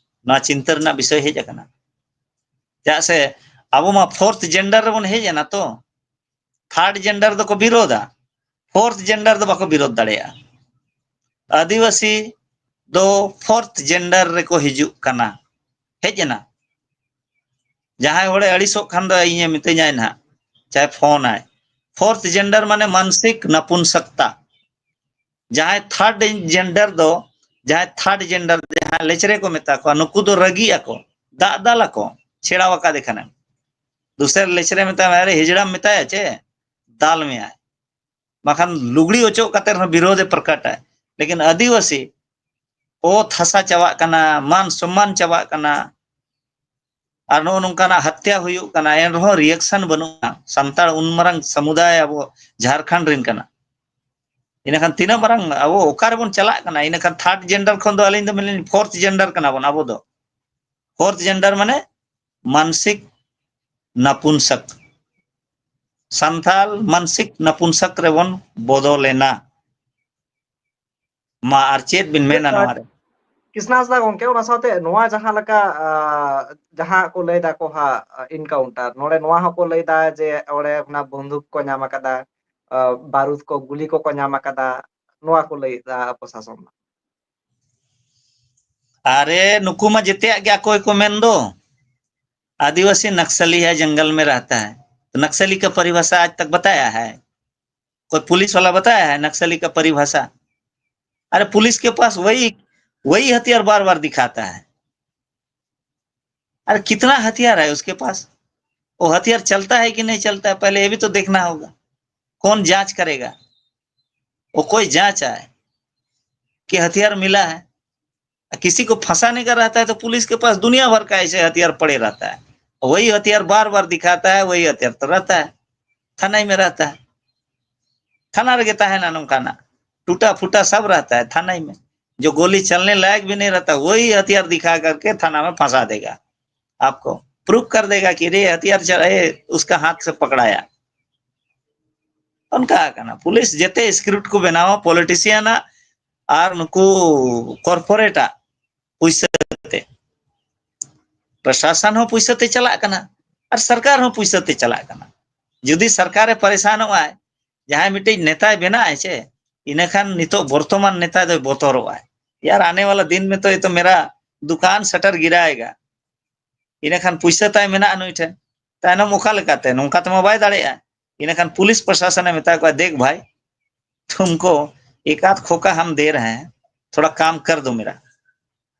ᱱᱚᱣᱟ ᱪᱤᱱᱛᱟᱹ ᱨᱮᱱᱟᱜ ᱵᱤᱥᱚᱭ ᱦᱮᱡ ᱟᱠᱟᱱᱟ᱾ ᱪᱮᱫᱟᱜ ᱥᱮ ᱟᱵᱚ ᱢᱟ ᱯᱷᱳᱨᱛᱷ ᱡᱮᱱᱰᱟᱨ ᱨᱮᱵᱚᱱ ᱦᱮᱡ ᱮᱱᱟ ᱛᱚ, ᱛᱷᱟᱨᱰ ᱡᱮᱱᱰᱟᱨ ᱫᱚᱠᱚ ᱵᱤᱨᱳᱫᱟ, ᱯᱷᱳᱨᱛᱷ ᱡᱮᱱᱰᱟᱨ ᱫᱚ ᱵᱟᱠᱚ ᱵᱤᱨᱳᱫ ᱫᱟᱲᱮᱭᱟᱜᱼᱟ᱾ ᱟᱹᱫᱤᱵᱟᱹᱥᱤ ᱫᱚ ᱯᱷᱳᱨᱛᱷ ᱡᱮᱱᱰᱟᱨ ᱨᱮᱠᱚ ᱦᱤᱡᱩᱜ ᱠᱟᱱᱟ, ᱦᱮᱡ ᱮᱱᱟ᱾ ᱡᱟᱦᱟᱸᱭ ᱦᱚᱲᱮ ᱟᱹᱲᱤᱥᱚᱜ ᱠᱷᱟᱱ ᱫᱚ ᱤᱧᱮ ᱢᱤᱛᱟᱹᱧᱟᱭ ᱱᱟᱦᱟᱜ, ᱪᱟᱦᱮ ᱯᱷᱳᱱᱟᱭ᱾ ᱯᱷᱳᱨᱛᱷ ᱡᱮᱱᱰᱟᱨ ᱢᱟᱱᱮ ᱢᱟᱱᱥᱤᱠ ᱱᱟᱯᱩᱱᱥᱚᱠᱛᱟ᱾ ᱡᱟᱦᱟᱸᱭ ᱛᱷᱟᱨᱰ ᱡᱮᱱᱰᱟᱨ ᱫᱚ, ᱡᱟᱦᱟᱸᱭ ᱛᱷᱟᱨᱰ ᱡᱮᱱᱰᱟᱨ, ᱡᱟᱦᱟᱸᱭ ᱞᱮᱪᱨᱮ ᱠᱚ ᱢᱮᱛᱟ ᱠᱚᱣᱟ, ᱱᱩᱠᱩ ᱫᱚ ᱨᱟᱹᱜᱤᱜ ᱟᱠᱚ, ᱫᱟᱜ ᱫᱟᱞ ᱟᱠᱚ, ᱪᱷᱮᱲᱟᱣ ᱟᱠᱟᱫᱮ ᱠᱷᱟᱱᱮᱢ᱾ ᱫᱩᱥᱨᱟ ᱞᱮᱪᱨᱮ ᱢᱮᱛᱟᱭ ᱢᱮ, ᱟᱨᱮ ᱦᱤᱡᱲᱟᱢ ᱢᱮᱛᱟᱭᱟ ᱪᱮ, ᱫᱟᱞ ᱢᱮᱭᱟᱭ᱾ ᱵᱟᱠᱷᱟᱱ ᱞᱩᱜᱽᱲᱤ ᱚᱪᱚᱜ ᱠᱟᱛᱮ ᱨᱮᱦᱚᱸ ᱵᱤᱨᱳᱫᱷ ᱮ ᱯᱨᱚᱠᱟᱴᱟ᱾ ᱞᱮᱠᱤᱱ ᱟᱹᱫᱤᱵᱟᱹᱥᱤ ᱚᱛ ᱦᱟᱥᱟ ᱪᱟᱵᱟᱜ ᱠᱟᱱᱟ, ᱢᱟᱱ ᱥᱚᱢᱢᱟᱱ ᱪᱟᱵᱟᱜ ᱠᱟᱱᱟ, ᱟᱨ ᱱᱚᱜᱼᱚ ᱱᱚᱝᱠᱟᱱᱟᱜ ᱦᱟᱛᱭᱟ ᱦᱩᱭᱩᱜ ᱠᱟᱱᱟ, ᱮᱱ ᱨᱮᱦᱚᱸ ᱨᱤᱭᱮᱠᱥᱚᱱ ᱵᱟᱹᱱᱩᱜᱼᱟ᱾ ᱥᱟᱱᱛᱟᱲ ᱩᱱ ᱢᱟᱨᱟᱝ ᱥᱟᱢᱩᱫᱟᱭ ᱟᱵᱚ ᱡᱷᱟᱲᱠᱷᱚᱸᱰ ᱨᱮᱱ ᱠᱟᱱᱟ, ᱤᱱᱟᱹ ᱠᱷᱟᱱ ᱛᱤᱱᱟᱹᱜ ᱢᱟᱨᱟᱝ ᱟᱵᱚ ᱚᱠᱟ ᱨᱮᱵᱚᱱ ᱪᱟᱞᱟᱜ ᱠᱟᱱᱟ? ᱤᱱᱟᱹ ᱠᱷᱟᱱ ᱛᱷᱟᱨᱰ ᱡᱮᱱᱰᱟᱨ ᱠᱷᱚᱱ ᱫᱚ ᱟᱹᱞᱤᱧ ᱫᱚ ᱢᱮᱱᱟᱞᱤᱧ ᱯᱷᱳᱨᱛᱷ ᱡᱮᱱᱰᱟᱨ ᱠᱟᱱᱟ ᱵᱚᱱ ᱟᱵᱚ ᱫᱚ᱾ ᱯᱷᱳᱨᱛᱷ ᱡᱮᱱᱰᱟᱨ ᱢᱟᱱᱮ ᱢᱟᱱᱥᱤᱠ ᱱᱟᱯᱩᱱᱥᱚᱠ, ᱥᱟᱱᱛᱟᱞ ᱢᱟᱱᱥᱤᱠ ᱱᱟᱯᱩᱱᱥᱚᱠ ᱨᱮᱵᱚᱱ ᱵᱚᱫᱚᱞᱮᱱᱟ᱾ ᱢᱟ ᱟᱨ ᱪᱮᱫ ᱵᱤᱱ ᱢᱮᱱᱟ ᱱᱚᱣᱟ ᱨᱮ? ᱠᱨᱤᱥᱱᱟ ᱦᱟᱸᱥᱫᱟ ᱜᱚᱝᱠᱮ, ᱚᱱᱟ ᱥᱟᱶᱛᱮ ᱱᱚᱣᱟ ᱡᱟᱦᱟᱸ ᱞᱮᱠᱟ, ᱟ, ᱡᱟᱦᱟᱸ ᱠᱚ ᱞᱟᱹᱭ ᱫᱟ ᱠᱚ ᱦᱟᱸᱜ, ᱟ, ᱮᱱᱠᱟᱣᱩᱱᱴᱟᱨ, ᱱᱚᱰᱮ ᱱᱚᱣᱟ ᱦᱚᱸᱠᱚ ᱞᱟᱹᱭ ᱫᱟ ᱡᱮ ᱚᱸᱰᱮ ᱠᱷᱚᱱᱟᱜ ᱵᱚᱱᱫᱷᱩᱠ ᱠᱚ ᱧᱟᱢ ᱟᱠᱟᱫᱟ, ᱟ, ᱵᱟᱨᱩᱫ ᱠᱚ, ᱜᱩᱞᱤ ᱠᱚᱠᱚ ᱧᱟᱢ ᱟᱠᱟᱫᱟ, ᱱᱚᱣᱟ ᱠᱚ ᱞᱟᱹᱭ ᱫᱟ ᱯᱨᱚᱥᱟᱥᱚᱱ᱾ ᱟᱨᱮ, ᱱᱩᱠᱩ ᱢᱟ ᱡᱮᱛᱮᱭᱟᱜ ᱜᱮ ᱟᱠᱚ ᱜᱮᱠᱚ ᱢᱮᱱ ᱫᱚ᱾ आदिवासी नक्सली है, जंगल में रहता है, तो नक्सली का परिभाषा आज तक बताया है? कोई पुलिस वाला बताया है नक्सली का परिभाषा? अरे, पुलिस के पास वही, वही हथियार बार बार दिखाता है। अरे, कितना हथियार है उसके पास? वो हथियार चलता है कि नहीं चलता है, पहले ये भी तो देखना होगा। कौन जांच करेगा? वो कोई जांच आए कि हथियार मिला है? किसी को फंसाने का रहता है तो पुलिस के पास दुनिया भर का ऐसे हथियार पड़े रहता है, वही हथियार बार बार दिखाता है, वही हथियार तो रहता है, थाना ही में रहता है। थाना ᱨᱮᱜᱮ ᱛᱟᱦᱮᱱᱟ ᱱᱚᱝᱠᱟᱱᱟᱜ, टूटा फूटा सब रहता है थाना ही में। जो गोली चलने लायक भी नहीं रहता, वही हथियार दिखा करके थाना में फंसा देगा, आपको प्रूफ कर देगा कि रे हथियार चल, ए, उसका हाथ से पकड़ाया। ᱚᱱᱠᱟ ᱠᱟᱱᱟ, ᱯᱩᱞᱤᱥ ᱡᱮᱛᱮ ᱥᱠᱨᱤᱯᱴ ᱠᱚ ᱵᱮᱱᱟᱣᱟ ᱯᱚᱞᱤᱴᱤᱥᱤᱭᱟᱱᱟᱜ ᱟᱨ ᱱᱩᱠᱩ ᱠᱚᱨᱯᱳᱨᱮᱴᱟᱜ ᱯᱩᱭᱥᱟᱹ ᱛᱮ᱾ ᱯᱨᱚᱥᱟᱥᱚᱱ ᱦᱚᱸ ᱯᱩᱭᱥᱟᱹ ᱛᱮ ᱪᱟᱞᱟᱜ ᱠᱟᱱᱟ ᱟᱨ ᱥᱚᱨᱠᱟᱨ ᱦᱚᱸ ᱯᱩᱭᱥᱟᱹ ᱛᱮ ᱪᱟᱞᱟᱜ ᱠᱟᱱᱟ᱾ ᱡᱩᱫᱤ ᱥᱚᱨᱠᱟᱨᱮ ᱯᱟᱨᱮᱥᱟᱱᱚᱜ ᱟᱭ, ᱡᱟᱦᱟᱸᱭ ᱢᱤᱫᱴᱤᱡ ᱱᱮᱛᱟᱭ ᱵᱮᱱᱟᱜ ᱟᱭ ᱪᱮ, ᱤᱱᱟᱹᱠᱷᱟᱱ ᱱᱤᱛᱚᱜ ᱵᱚᱨᱛᱚᱢᱟᱱ ᱱᱮᱛᱟ ᱫᱚᱭ ᱵᱚᱛᱚᱨᱚᱜ ᱟᱭ, ᱭᱟᱨ ᱟᱱᱮ ᱣᱟᱞᱟ ᱫᱤᱱ ᱢᱮ ᱛᱚ ᱭᱮ ᱛᱚ ᱢᱮᱨᱟ ᱫᱩᱠᱟᱱ ᱥᱟᱴᱟᱨ ᱜᱤᱨᱟᱭᱮᱜᱟ᱾ ᱤᱱᱟᱹᱠᱷᱟᱱ ᱯᱩᱭᱥᱟᱹ ᱛᱟᱭ ᱢᱮᱱᱟᱜᱼᱟ ᱱᱩᱭ ᱴᱷᱮᱱ, ᱛᱟᱭᱱᱚᱢ ᱚᱠᱟ ᱞᱮᱠᱟᱛᱮ? ᱱᱚᱝᱠᱟ ᱛᱮᱢᱟ ᱵᱟᱭ ᱫᱟᱲᱮᱭᱟᱜᱼᱟ᱾ ᱤᱱᱟᱹᱠᱷᱟᱱ ᱯᱩᱞᱤᱥ ᱯᱨᱚᱥᱟᱥᱚᱱᱮ ᱢᱮᱛᱟ ᱠᱚᱣᱟ, ᱫᱮᱠᱷ ᱵᱷᱟᱭ, तुमको एक आध खोखा हम दे रहे हैं, थोड़ा काम कर दो मेरा।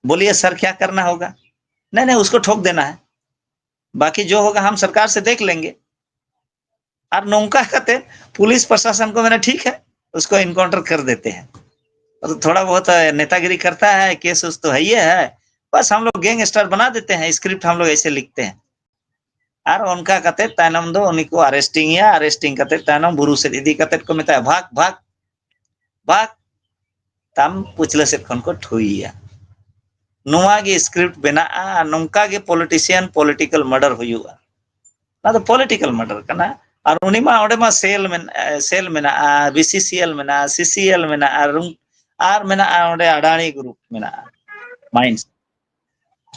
बोलिए सर, क्या करना होगा? नहीं नहीं, उसको ठोक देना है, बाकी जो होगा हम सरकार से देख लेंगे। और नौका कहते पुलिस प्रशासन को मैंने ठीक है, उसको इनकाउंटर कर देते हैं। तो थोड़ा बहुत नेतागिरी करता है, केस उस तो है ही है, बस हम लोग गैंगस्टर बना देते हैं, स्क्रिप्ट हम लोग ऐसे लिखते हैं। ᱟᱨ ᱚᱱᱠᱟ ᱠᱟᱛᱮ ᱛᱟᱭᱱᱚᱢ ᱫᱚ ᱩᱱᱤ ᱠᱚ ᱟᱨᱮᱥᱴᱤᱝ ᱮᱭᱟ, ᱟᱨᱮᱥᱴᱤᱝ ᱠᱟᱛᱮ ᱛᱟᱭᱱᱚᱢ ᱵᱩᱨᱩ ᱥᱮᱫ ᱤᱫᱤ ᱠᱟᱛᱮ ᱠᱚ ᱢᱮᱛᱟᱭᱟ, ᱵᱷᱟᱜᱽ ᱵᱷᱟᱜᱽ ᱵᱷᱟᱜᱽ, ᱛᱟᱢ ᱯᱩᱪᱷᱞᱟᱹ ᱥᱮᱫ ᱠᱷᱚᱱ ᱠᱚ ᱴᱷᱩᱭᱮᱭᱟ᱾ ᱱᱚᱣᱟ ᱜᱮ ᱥᱠᱨᱤᱯᱴ ᱵᱮᱱᱟᱜᱼᱟ ᱟᱨ ᱱᱚᱝᱠᱟ ᱜᱮ ᱯᱚᱞᱤᱴᱤᱥᱤᱭᱟᱱ ᱯᱚᱞᱤᱴᱤᱠᱟᱞ ᱢᱟᱨᱰᱟᱨ ᱦᱩᱭᱩᱜᱼᱟ᱾ ᱚᱱᱟ ᱫᱚ ᱯᱚᱞᱤᱴᱤᱠᱟᱞ ᱢᱟᱨᱰᱟᱨ ᱠᱟᱱᱟ᱾ ᱟᱨ ᱩᱱᱤ ᱢᱟ ᱚᱸᱰᱮ ᱢᱟ ᱥᱮᱞ ᱢᱮᱱᱟᱜᱼᱟ, ᱥᱮᱞ ᱢᱮᱱᱟᱜᱼᱟ, ᱵᱤᱥᱤᱥᱤᱮᱞ ᱢᱮᱱᱟᱜᱼᱟ, ᱥᱤᱥᱤᱮᱞ ᱢᱮᱱᱟᱜᱼᱟ, ᱟᱨ ᱢᱮᱱᱟᱜᱼᱟ ᱚᱸᱰᱮ ᱟᱰᱟᱱᱤ ᱜᱨᱩᱯ ᱢᱮᱱᱟᱜᱼᱟ, ᱢᱟᱭᱤᱱᱥ᱾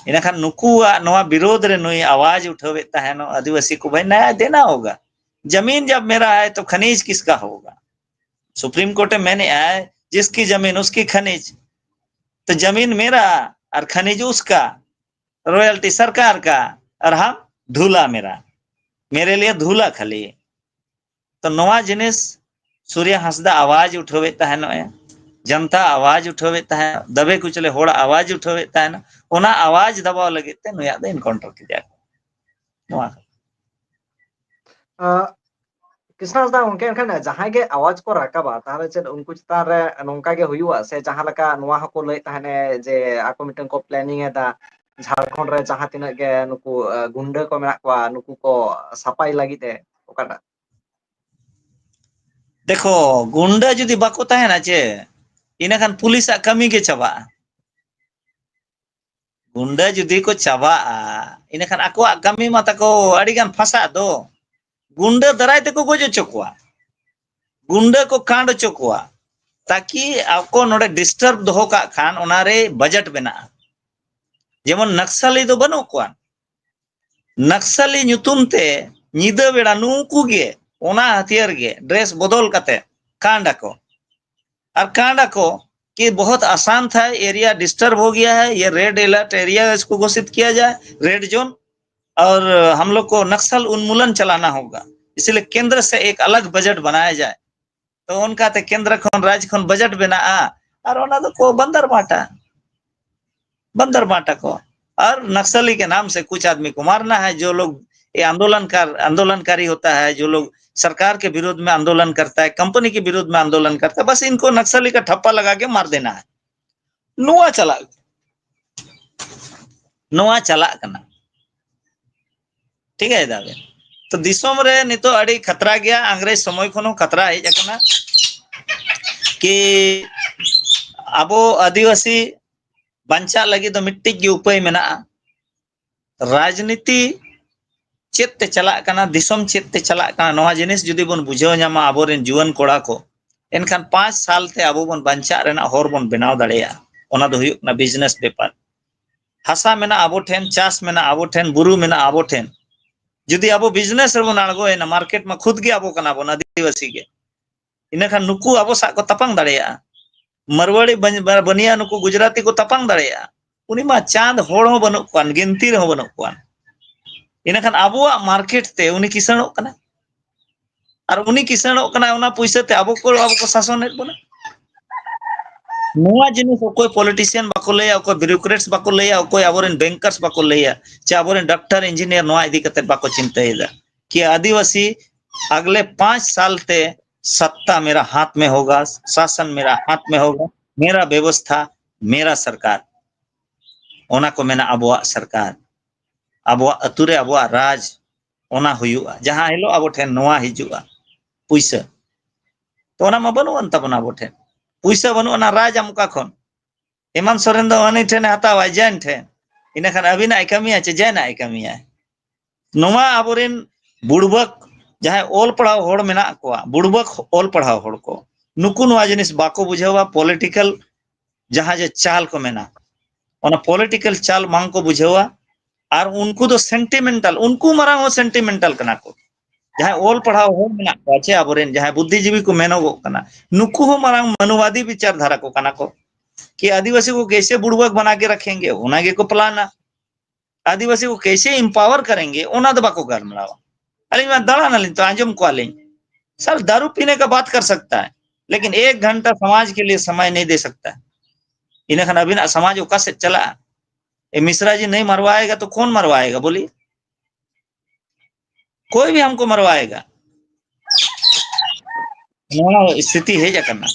ᱤᱱᱟᱹᱠᱷᱟᱱ ᱱᱩᱠᱩᱣᱟᱜ ᱱᱚᱣᱟ ᱵᱤᱨᱳᱫᱷ ᱨᱮ ᱱᱩᱭ ᱟᱣᱟᱡ ᱩᱴᱷᱟᱹᱣᱮᱫ ᱛᱟᱦᱮᱱᱚᱜ, ᱟᱹᱫᱤᱵᱟᱹᱥᱤ ᱠᱚ ᱵᱷᱟᱭ ᱱᱟᱭᱟ ᱫᱮᱱᱟ ᱦᱳᱜᱟ, ᱡᱟᱢᱤᱱ ᱡᱟᱵ ᱢᱮᱨᱟ ᱦᱟᱭ ᱛᱚ ᱠᱷᱟᱱᱤᱡ ᱠᱤᱥᱠᱟ ᱦᱳᱜᱟ? ᱥᱩᱯᱨᱤᱢ ᱠᱳᱨᱴ ᱮ ᱢᱮᱱᱮᱜᱼᱟᱭ, ᱡᱤᱥᱠᱤ ᱡᱟᱢᱤᱱ ᱩᱥᱠᱤ ᱠᱷᱟᱱᱤᱡ, ᱛᱚ ᱡᱟᱢᱤᱱ ᱢᱮᱨᱟ ᱟᱨ ᱠᱷᱟᱱᱤᱡ ᱩᱥᱠᱟ, ᱨᱚᱭᱟᱞᱴᱤ ᱥᱚᱨᱠᱟᱨ ᱠᱟ ᱟᱨ ᱦᱟᱢ ᱫᱷᱩᱞᱟ ᱢᱮᱨᱟ, ᱢᱮᱨᱮ ᱞᱤᱭᱮ ᱫᱷᱩᱞᱟ ᱠᱷᱟᱞᱤ᱾ ᱛᱚ ᱱᱚᱣᱟ ᱡᱤᱱᱤᱥ ᱥᱩᱨᱭᱟ ᱦᱟᱸᱥᱫᱟ ᱟᱣᱟᱡ ᱩᱴᱷᱟᱹᱣᱮᱫ ᱛᱟᱦᱮᱱᱚᱜᱼᱟ, ᱡᱟᱱᱛᱟ ᱟᱣᱟᱡ ᱩᱴᱷᱟᱹᱣᱮᱫ ᱛᱟᱦᱮᱱᱟ, ᱫᱟᱵᱮ ᱠᱩᱪᱞᱮ ᱦᱚᱲ ᱟᱣᱟᱡ ᱩᱴᱷᱟᱹᱣᱮᱫ ᱛᱟᱦᱮᱱᱟ, ᱚᱱᱟ ᱟᱣᱟᱡ ᱫᱟᱵᱟᱣ ᱞᱟᱹᱜᱤᱫ ᱛᱮ ᱱᱩᱭᱟᱜ ᱫᱚ ᱮᱱᱠᱟᱣᱩᱱᱴᱟᱨ ᱠᱮᱫᱮᱭᱟ ᱠᱚ᱾ ᱱᱚᱣᱟ ᱟᱸ, ᱠᱨᱤᱥᱱᱟ ᱦᱟᱸᱥᱫᱟ ᱜᱚᱝᱠᱮ, ᱮᱱᱠᱷᱟᱱ ᱡᱟᱦᱟᱸᱭ ᱜᱮ ᱟᱣᱟᱡ ᱠᱚ ᱨᱟᱠᱟᱵᱟ, ᱛᱟᱦᱚᱞᱮ ᱪᱮᱫ ᱩᱱᱠᱩ ᱪᱮᱛᱟᱱ ᱨᱮ ᱱᱚᱝᱠᱟ ᱜᱮ ᱦᱩᱭᱩᱜᱼᱟ? ᱥᱮ ᱡᱟᱦᱟᱸ ᱞᱮᱠᱟ ᱱᱚᱣᱟ ᱦᱚᱸᱠᱚ ᱞᱟᱹᱭᱮᱫ ᱛᱟᱦᱮᱸᱱ ᱡᱮ ᱟᱠᱚ ᱢᱤᱫᱴᱮᱱ ᱠᱚ ᱯᱞᱮᱱᱤᱝ ᱮᱫᱟ, ᱡᱷᱟᱲᱠᱷᱚᱸᱰ ᱨᱮ ᱡᱟᱦᱟᱸ ᱛᱤᱱᱟᱹᱜ ᱜᱮ ᱱᱩᱠᱩ, ᱟᱸ, ᱜᱩᱱᱰᱟᱹ ᱠᱚ ᱢᱮᱱᱟᱜ ᱠᱚᱣᱟ, ᱱᱩᱠᱩ ᱠᱚ ᱥᱟᱯᱷᱟᱭ ᱞᱟᱹᱜᱤᱫ ᱮ, ᱚᱠᱟᱴᱟᱜ? ᱫᱮᱠᱷᱚ, ᱜᱩᱱᱰᱟᱹ ᱡᱩᱫᱤ ᱵᱟᱠᱚ ᱛᱟᱦᱮᱱᱟ ᱪᱮ, ᱤᱱᱟᱹᱠᱷᱟᱱ ᱯᱩᱞᱤᱥᱟᱜ ᱠᱟᱹᱢᱤ ᱜᱮ ᱪᱟᱵᱟᱜᱼᱟ᱾ ᱜᱩᱱᱰᱟᱹ ᱡᱩᱫᱤ ᱠᱚ ᱪᱟᱵᱟᱜᱼᱟ, ᱤᱱᱟᱹᱠᱷᱟᱱ ᱟᱠᱚᱣᱟᱜ ᱠᱟᱹᱢᱤ ᱢᱟ ᱛᱟᱠᱚ ᱟᱹᱰᱤ ᱜᱟᱱ ᱯᱷᱟᱥᱟᱜ ᱫᱚ᱾ ᱜᱩᱱᱰᱟᱹ ᱫᱟᱨᱟᱭ ᱛᱮᱠᱚ ᱜᱚᱡ ᱦᱚᱪᱚ ᱠᱚᱣᱟ, ᱜᱩᱱᱰᱟᱹ ᱠᱚ ᱠᱟᱸᱰ ᱦᱚᱪᱚ ᱠᱚᱣᱟ, ᱛᱟᱠᱤ ᱟᱠᱚ ᱱᱚᱰᱮ ᱰᱤᱥᱴᱟᱨᱵ ᱫᱚᱦᱚ ᱠᱟᱜ ᱠᱷᱟᱱ ᱚᱱᱟᱨᱮ ᱵᱟᱡᱮᱴ ᱵᱮᱱᱟᱜᱼᱟ᱾ ᱡᱮᱢᱚᱱ ᱱᱟᱠᱥᱟᱞᱤ ᱫᱚ ᱵᱟᱹᱱᱩᱜ ᱠᱚᱣᱟ, ᱱᱟᱠᱥᱟᱞᱤ ᱧᱩᱛᱩᱢ ᱛᱮ ᱧᱤᱫᱟᱹ ᱵᱮᱲᱟ ᱱᱩᱠᱩ ᱜᱮ ᱚᱱᱟ ᱦᱟᱹᱛᱭᱟᱹᱨ ᱜᱮ ᱰᱨᱮᱥ ᱵᱚᱫᱚᱞ ᱠᱟᱛᱮ ᱠᱟᱸᱰ ᱟᱠᱚ᱾ ᱟᱨ ᱠᱟᱸᱰ ᱟᱠᱚ ᱠᱤ ᱵᱚᱦᱚᱛ ᱟᱥᱟᱱ ᱛᱷᱟ, ᱮᱨᱤᱭᱟ ᱰᱤᱥᱴᱟᱨᱵ ᱦᱳ ᱜᱮᱭᱟ ᱦᱟᱭ, ᱭᱮ ᱨᱮᱰ ᱮᱞᱟᱨᱴ ᱮᱨᱤᱭᱟ ᱤᱥᱠᱳ ᱜᱷᱳᱥᱤᱛ ᱠᱤᱭᱟ ᱡᱟᱭ, ᱨᱮᱰ ᱡᱳᱱ, ᱟᱨ ᱦᱟᱢ ᱞᱳᱜ ᱠᱳ ᱱᱟᱠᱥᱟᱞ ᱩᱱᱢᱩᱞᱚᱱ ᱪᱟᱞᱟᱱᱟ ᱦᱳᱜᱟ, ᱤᱥᱞᱤᱭᱮ ᱠᱮᱱᱫᱨᱚ ᱥᱮ ᱮᱠ ᱟᱞᱟᱜᱽ ᱵᱟᱡᱮᱴ ᱵᱟᱱᱟᱭᱟ ᱡᱟᱭ᱾ ᱛᱚ ᱚᱱᱠᱟᱛᱮ ᱠᱮᱱᱫᱨᱚ ᱠᱷᱚᱱ, ᱨᱟᱡᱽ ᱠᱷᱚᱱ ᱵᱟᱡᱮᱴ ᱵᱮᱱᱟᱜᱼᱟ, ᱟᱨ ᱚᱱᱟ ᱫᱚᱠᱚ ᱵᱟᱱᱫᱟᱨ ᱵᱟᱸᱴᱟ, ᱵᱟᱱᱫᱟᱨ ᱵᱟᱸᱴᱟ ᱠᱚ᱾ ᱟᱨ नक्सली के नाम से कुछ आदमी को मारना है, जो लोग ये आंदोलन कर, आंदोलनकारी होता है, जो लोग सरकार के विरोध में आंदोलन करता है, कंपनी के विरोध में आंदोलन करता है, बस इनको नक्सली का ठप्पा लगा के मार देना है। ᱱᱚᱣᱟ ᱪᱟᱞᱟᱜ, ᱱᱚᱣᱟ ᱪᱟᱞᱟᱜ ᱠᱟᱱᱟ᱾ ᱴᱷᱤᱠ ᱟᱭ ᱫᱟᱵᱮ᱾ ᱛᱚ ᱫᱤᱥᱚᱢ ᱨᱮ ᱱᱤᱛᱚᱜ ᱟᱹᱰᱤ ᱠᱷᱟᱛᱨᱟ ᱜᱮᱭᱟ, ᱤᱝᱨᱮᱡᱽ ᱥᱚᱢᱚᱭ ᱠᱷᱚᱱ ᱦᱚᱸ ᱠᱷᱟᱛᱨᱟ ᱦᱮᱡ ᱟᱠᱟᱱᱟ᱾ ᱠᱤ ᱟᱵᱚ ᱟᱹᱫᱤᱵᱟᱹᱥᱤ ᱵᱟᱧᱪᱟᱜ ᱞᱟᱹᱜᱤᱫ ᱫᱚ ᱢᱤᱫᱴᱤᱡ ᱜᱮ ᱩᱯᱟᱹᱭ ᱢᱮᱱᱟᱜᱼᱟ, ᱨᱟᱡᱽᱱᱤᱛᱤ ᱪᱮᱫ ᱛᱮ ᱪᱟᱞᱟᱜ ᱠᱟᱱᱟ, ᱫᱤᱥᱚᱢ ᱪᱮᱫ ᱛᱮ ᱪᱟᱞᱟᱜ ᱠᱟᱱᱟ, ᱱᱚᱣᱟ ᱡᱤᱱᱤᱥ ᱡᱩᱫᱤ ᱵᱚᱱ ᱵᱩᱡᱷᱟᱹᱣ ᱧᱟᱢᱟ ᱟᱵᱚᱨᱮᱱ ᱡᱩᱣᱟᱹᱱ ᱠᱚᱲᱟ ᱠᱚ, ᱮᱱᱠᱷᱟᱱ ᱯᱟᱸᱪ ᱥᱟᱞ ᱛᱮ ᱟᱵᱚ ᱵᱚᱱ ᱵᱟᱧᱪᱟᱜ ᱨᱮᱱᱟᱜ ᱦᱚᱨ ᱵᱚᱱ ᱵᱮᱱᱟᱣ ᱫᱟᱲᱮᱭᱟᱜᱼᱟ᱾ ᱚᱱᱟ ᱫᱚ ᱦᱩᱭᱩᱜ ᱠᱟᱱᱟ ᱵᱤᱡᱽᱱᱮᱥ ᱵᱮᱯᱟᱨ᱾ ᱦᱟᱥᱟ ᱢᱮᱱᱟᱜᱼᱟ ᱟᱵᱚ ᱴᱷᱮᱱ, ᱪᱟᱥ ᱢᱮᱱᱟᱜᱼᱟ ᱟᱵᱚ ᱴᱷᱮᱱ, ᱵᱩᱨᱩ ᱢᱮᱱᱟᱜᱼᱟ ᱟᱵᱚ ᱴᱷᱮᱱ᱾ ᱡᱩᱫᱤ ᱟᱵᱚ ᱵᱤᱡᱽᱱᱮᱥ ᱨᱮᱵᱚᱱ ᱟᱬᱜᱚᱭᱮᱱᱟ, ᱢᱟᱨᱠᱮᱴ ᱢᱟ ᱠᱷᱩᱫ ᱜᱮ ᱟᱵᱚ ᱠᱟᱱᱟ ᱵᱚᱱ, ᱟᱹᱫᱤᱵᱟᱹᱥᱤ ᱜᱮ᱾ ᱤᱱᱟᱹᱠᱷᱟᱱ ᱱᱩᱠᱩ ᱟᱵᱚ ᱥᱟᱶ ᱠᱚ ᱛᱟᱯᱟᱝ ᱫᱟᱲᱮᱭᱟᱜᱼᱟ᱾ ᱢᱟᱨᱣᱟᱲᱤ ᱵᱟᱱ-, ᱵᱟᱱᱤᱭᱟ ᱱᱩᱠᱩ ᱜᱩᱡᱽᱨᱟᱛᱤ ᱠᱚ ᱛᱟᱯᱟᱝ ᱫᱟᱲᱮᱭᱟᱜᱼᱟ᱾ ᱩᱱᱤ ᱢᱟ ᱪᱟᱸᱫ ᱦᱚᱲ ᱦᱚᱸ ᱵᱟᱹᱱᱩᱜ ᱠᱚᱣᱟ, ᱜᱤᱱᱛᱤ ᱨᱮᱦᱚᱸ ᱵᱟᱹᱱᱩᱜ ᱠᱚᱣᱟ᱾ ᱤᱱᱟᱹᱠᱷᱟᱱ ᱟᱵᱚᱣᱟᱜ ᱢᱟᱨᱠᱮᱴ ᱛᱮ ᱩᱱᱤ ᱠᱤᱥᱟᱹᱬᱚᱜ ᱠᱟᱱᱟ᱾ ᱟᱨ ᱩᱱᱤ ᱠᱤᱥᱟᱹᱬᱚᱜ ᱠᱟᱱᱟᱭ, ᱚᱱᱟ ᱯᱩᱭᱥᱟᱹ ᱛᱮ ᱟᱵᱚ ᱠᱚ, ᱟᱵᱚ ᱠᱚ ᱥᱟᱥᱚᱱᱮᱫ ᱵᱚᱱᱟ᱾ ᱱᱚᱣᱟ ᱡᱤᱱᱤᱥ ᱚᱠᱚᱭ ᱯᱚᱞᱤᱴᱤᱥᱤᱭᱟᱱ ᱵᱟᱠᱚ ᱞᱟᱹᱭᱟ, ᱚᱠᱚᱭ ᱵᱤᱭᱩᱨᱳᱠᱨᱮᱴᱥ ᱵᱟᱠᱚ ᱞᱟᱹᱭᱟ, ᱚᱠᱚᱭ ᱟᱵᱚᱨᱮᱱ ᱵᱮᱝᱠᱟᱨᱥ ᱵᱟᱠᱚ ᱞᱟᱹᱭᱟ, ᱪᱮ ᱟᱵᱚᱨᱮᱱ ᱰᱟᱠᱛᱟᱨ ᱤᱧᱡᱤᱱᱤᱭᱟᱨ ᱱᱚᱣᱟ ᱤᱫᱤ ᱠᱟᱛᱮ ᱵᱟᱠᱚ ᱪᱤᱱᱛᱟᱹᱭᱮᱫᱟ᱾ ᱠᱤ ᱟᱹᱫᱤᱵᱟᱹᱥᱤ ᱟᱜᱞᱮ ᱯᱟᱸᱪ ᱥᱟᱞ ᱛᱮ ᱥᱟᱛᱛᱟ ᱢᱮᱨᱟ ᱦᱟᱛ ᱢᱮ ᱦᱳᱜᱟ, ᱥᱟᱥᱚᱱ ᱢᱮᱨᱟ ᱦᱟᱛ ᱢᱮ ᱦᱳᱜᱟ, ᱢᱮᱨᱟ ᱵᱮᱵᱚᱥᱛᱷᱟ ᱢᱮᱨᱟ ᱥᱚᱨᱠᱟᱨ᱾ ᱚᱱᱟ ᱠᱚ ᱢᱮᱱᱟ ᱟᱵᱚᱣᱟᱜ ᱥᱚᱨᱠᱟᱨ, ᱟᱵᱚᱣᱟᱜ ᱟᱹᱛᱩ ᱨᱮ ᱟᱵᱚᱣᱟᱜ ᱨᱟᱡᱽ, ᱚᱱᱟ ᱦᱩᱭᱩᱜᱼᱟ᱾ ᱡᱟᱦᱟᱸ ᱦᱤᱞᱳᱜ ᱟᱵᱚ ᱴᱷᱮᱱ ᱱᱚᱣᱟ ᱦᱤᱡᱩᱜᱼᱟ ᱯᱩᱭᱥᱟᱹ, ᱛᱚ ᱚᱱᱟ ᱢᱟ ᱵᱟᱹᱱᱩᱜ ᱟᱱ ᱛᱟᱵᱚᱱᱟ ᱟᱵᱚ ᱴᱷᱮᱱ᱾ ᱯᱩᱭᱥᱟᱹ ᱵᱟᱹᱱᱩᱜ ᱟᱱᱟ, ᱨᱟᱡᱽ ᱟᱢ ᱚᱠᱟ ᱠᱷᱚᱱ? ᱦᱮᱢᱟᱱᱛ ᱥᱚᱨᱮᱱ ᱫᱚ ᱦᱟᱹᱱᱤ ᱴᱷᱮᱱᱮ ᱦᱟᱛᱟᱣᱟ, ᱡᱮᱱ ᱴᱷᱮᱱ, ᱤᱱᱟᱹᱠᱷᱟᱱ ᱟᱹᱵᱤᱱᱟᱜ ᱮ ᱠᱟᱹᱢᱤᱭᱟ ᱪᱮ ᱡᱮᱱᱟᱜ ᱮ ᱠᱟᱹᱢᱤᱭᱟ? ᱱᱚᱣᱟ ᱟᱵᱚᱨᱮᱱ ᱵᱩᱲᱵᱟᱹᱠ ᱡᱟᱦᱟᱸᱭ ᱚᱞ ᱯᱟᱲᱦᱟᱣ ᱦᱚᱲ ᱢᱮᱱᱟᱜ ᱠᱚᱣᱟ, ᱵᱩᱲᱵᱟᱹᱠ ᱚᱞ ᱯᱟᱲᱦᱟᱣ ᱦᱚᱲ ᱠᱚ, ᱱᱩᱠᱩ ᱱᱚᱣᱟ ᱡᱤᱱᱤᱥ ᱵᱟᱠᱚ ᱵᱩᱡᱷᱟᱹᱣᱟ᱾ ᱯᱚᱞᱤᱴᱤᱠᱟᱞ ᱡᱟᱦᱟᱸ ᱡᱮ ᱪᱟᱞ ᱠᱚ ᱢᱮᱱᱟ, ᱚᱱᱟ ᱯᱚᱞᱤᱴᱤᱠᱟᱞ ᱪᱟᱞ ᱵᱟᱝ ᱠᱚ ᱵᱩᱡᱷᱟᱹᱣᱟ᱾ ᱟᱨ ᱩᱱᱠᱩ ᱫᱚ ᱥᱮᱱᱴᱤᱢᱮᱱᱴᱟᱞ, ᱩᱱᱠᱩ ᱢᱟᱨᱟᱝ ᱦᱚᱸ ᱥᱮᱱᱴᱤᱢᱮᱱᱴᱟᱞ ᱠᱟᱱᱟ ᱠᱚ᱾ ᱡᱟᱦᱟᱸᱭ ᱚᱞ ᱯᱟᱲᱦᱟᱣ ᱦᱚᱲ ᱢᱮᱱᱟᱜ ᱠᱚᱣᱟ ᱪᱮ ᱟᱵᱚᱨᱮᱱ ᱡᱟᱦᱟᱸᱭ ᱵᱩᱫᱽᱫᱷᱤᱡᱤᱵᱤ ᱠᱚ ᱢᱮᱱᱚᱜᱚᱜ ᱠᱟᱱᱟ, ᱱᱩᱠᱩ ᱦᱚᱸ ᱢᱟᱨᱟᱝ ᱢᱟᱱᱩᱣᱟᱫᱤ ᱵᱤᱪᱟᱨ ᱫᱷᱟᱨᱟ ᱠᱚ ᱠᱟᱱᱟ ᱠᱚ᱾ ᱠᱤ ᱟᱹᱫᱤᱵᱟᱹᱥᱤ ᱠᱚ ᱠᱮᱥᱮ ᱵᱩᱲᱵᱟᱹᱠ ᱵᱟᱱᱟ ᱠᱮ ᱨᱟᱠᱷᱮᱝᱜᱮ, ᱚᱱᱟ ᱜᱮᱠᱚ ᱯᱞᱟᱱᱟ᱾ ᱟᱹᱫᱤᱵᱟᱹᱥᱤ ᱠᱚ ᱠᱮᱥᱮ ᱮᱢᱯᱟᱣᱟᱨ ᱠᱟᱨᱮᱝᱜᱮ, ᱚᱱᱟ ᱫᱚ ᱵᱟᱠᱚ ᱜᱟᱞᱢᱟᱨᱟᱣᱟ᱾ ᱟᱹᱞᱤᱧ ᱢᱟ ᱫᱟᱬᱟᱱᱟᱞᱤᱧ ᱛᱚ, ᱟᱸᱡᱚᱢ ᱠᱚᱣᱟᱞᱤᱧ᱾ सर, दारू पीने का बात कर सकता है, लेकिन एक घंटा समाज के लिए समय नहीं दे सकता है। ᱤᱱᱟᱹ ᱠᱷᱟᱱ ᱟᱹᱵᱤᱱᱟᱜ ᱥᱚᱢᱟᱡᱽ ᱚᱠᱟ ᱥᱮᱫ ᱪᱟᱞᱟᱜᱼᱟ? ये मिश्रा जी नहीं मरवाएगा तो कौन मरवाएगा, बोलिए? कोई भी हमको मरवाएगा। ᱱᱚᱣᱟ ᱥᱛᱷᱤᱛᱤ ᱦᱮᱡ ᱟᱠᱟᱱᱟ।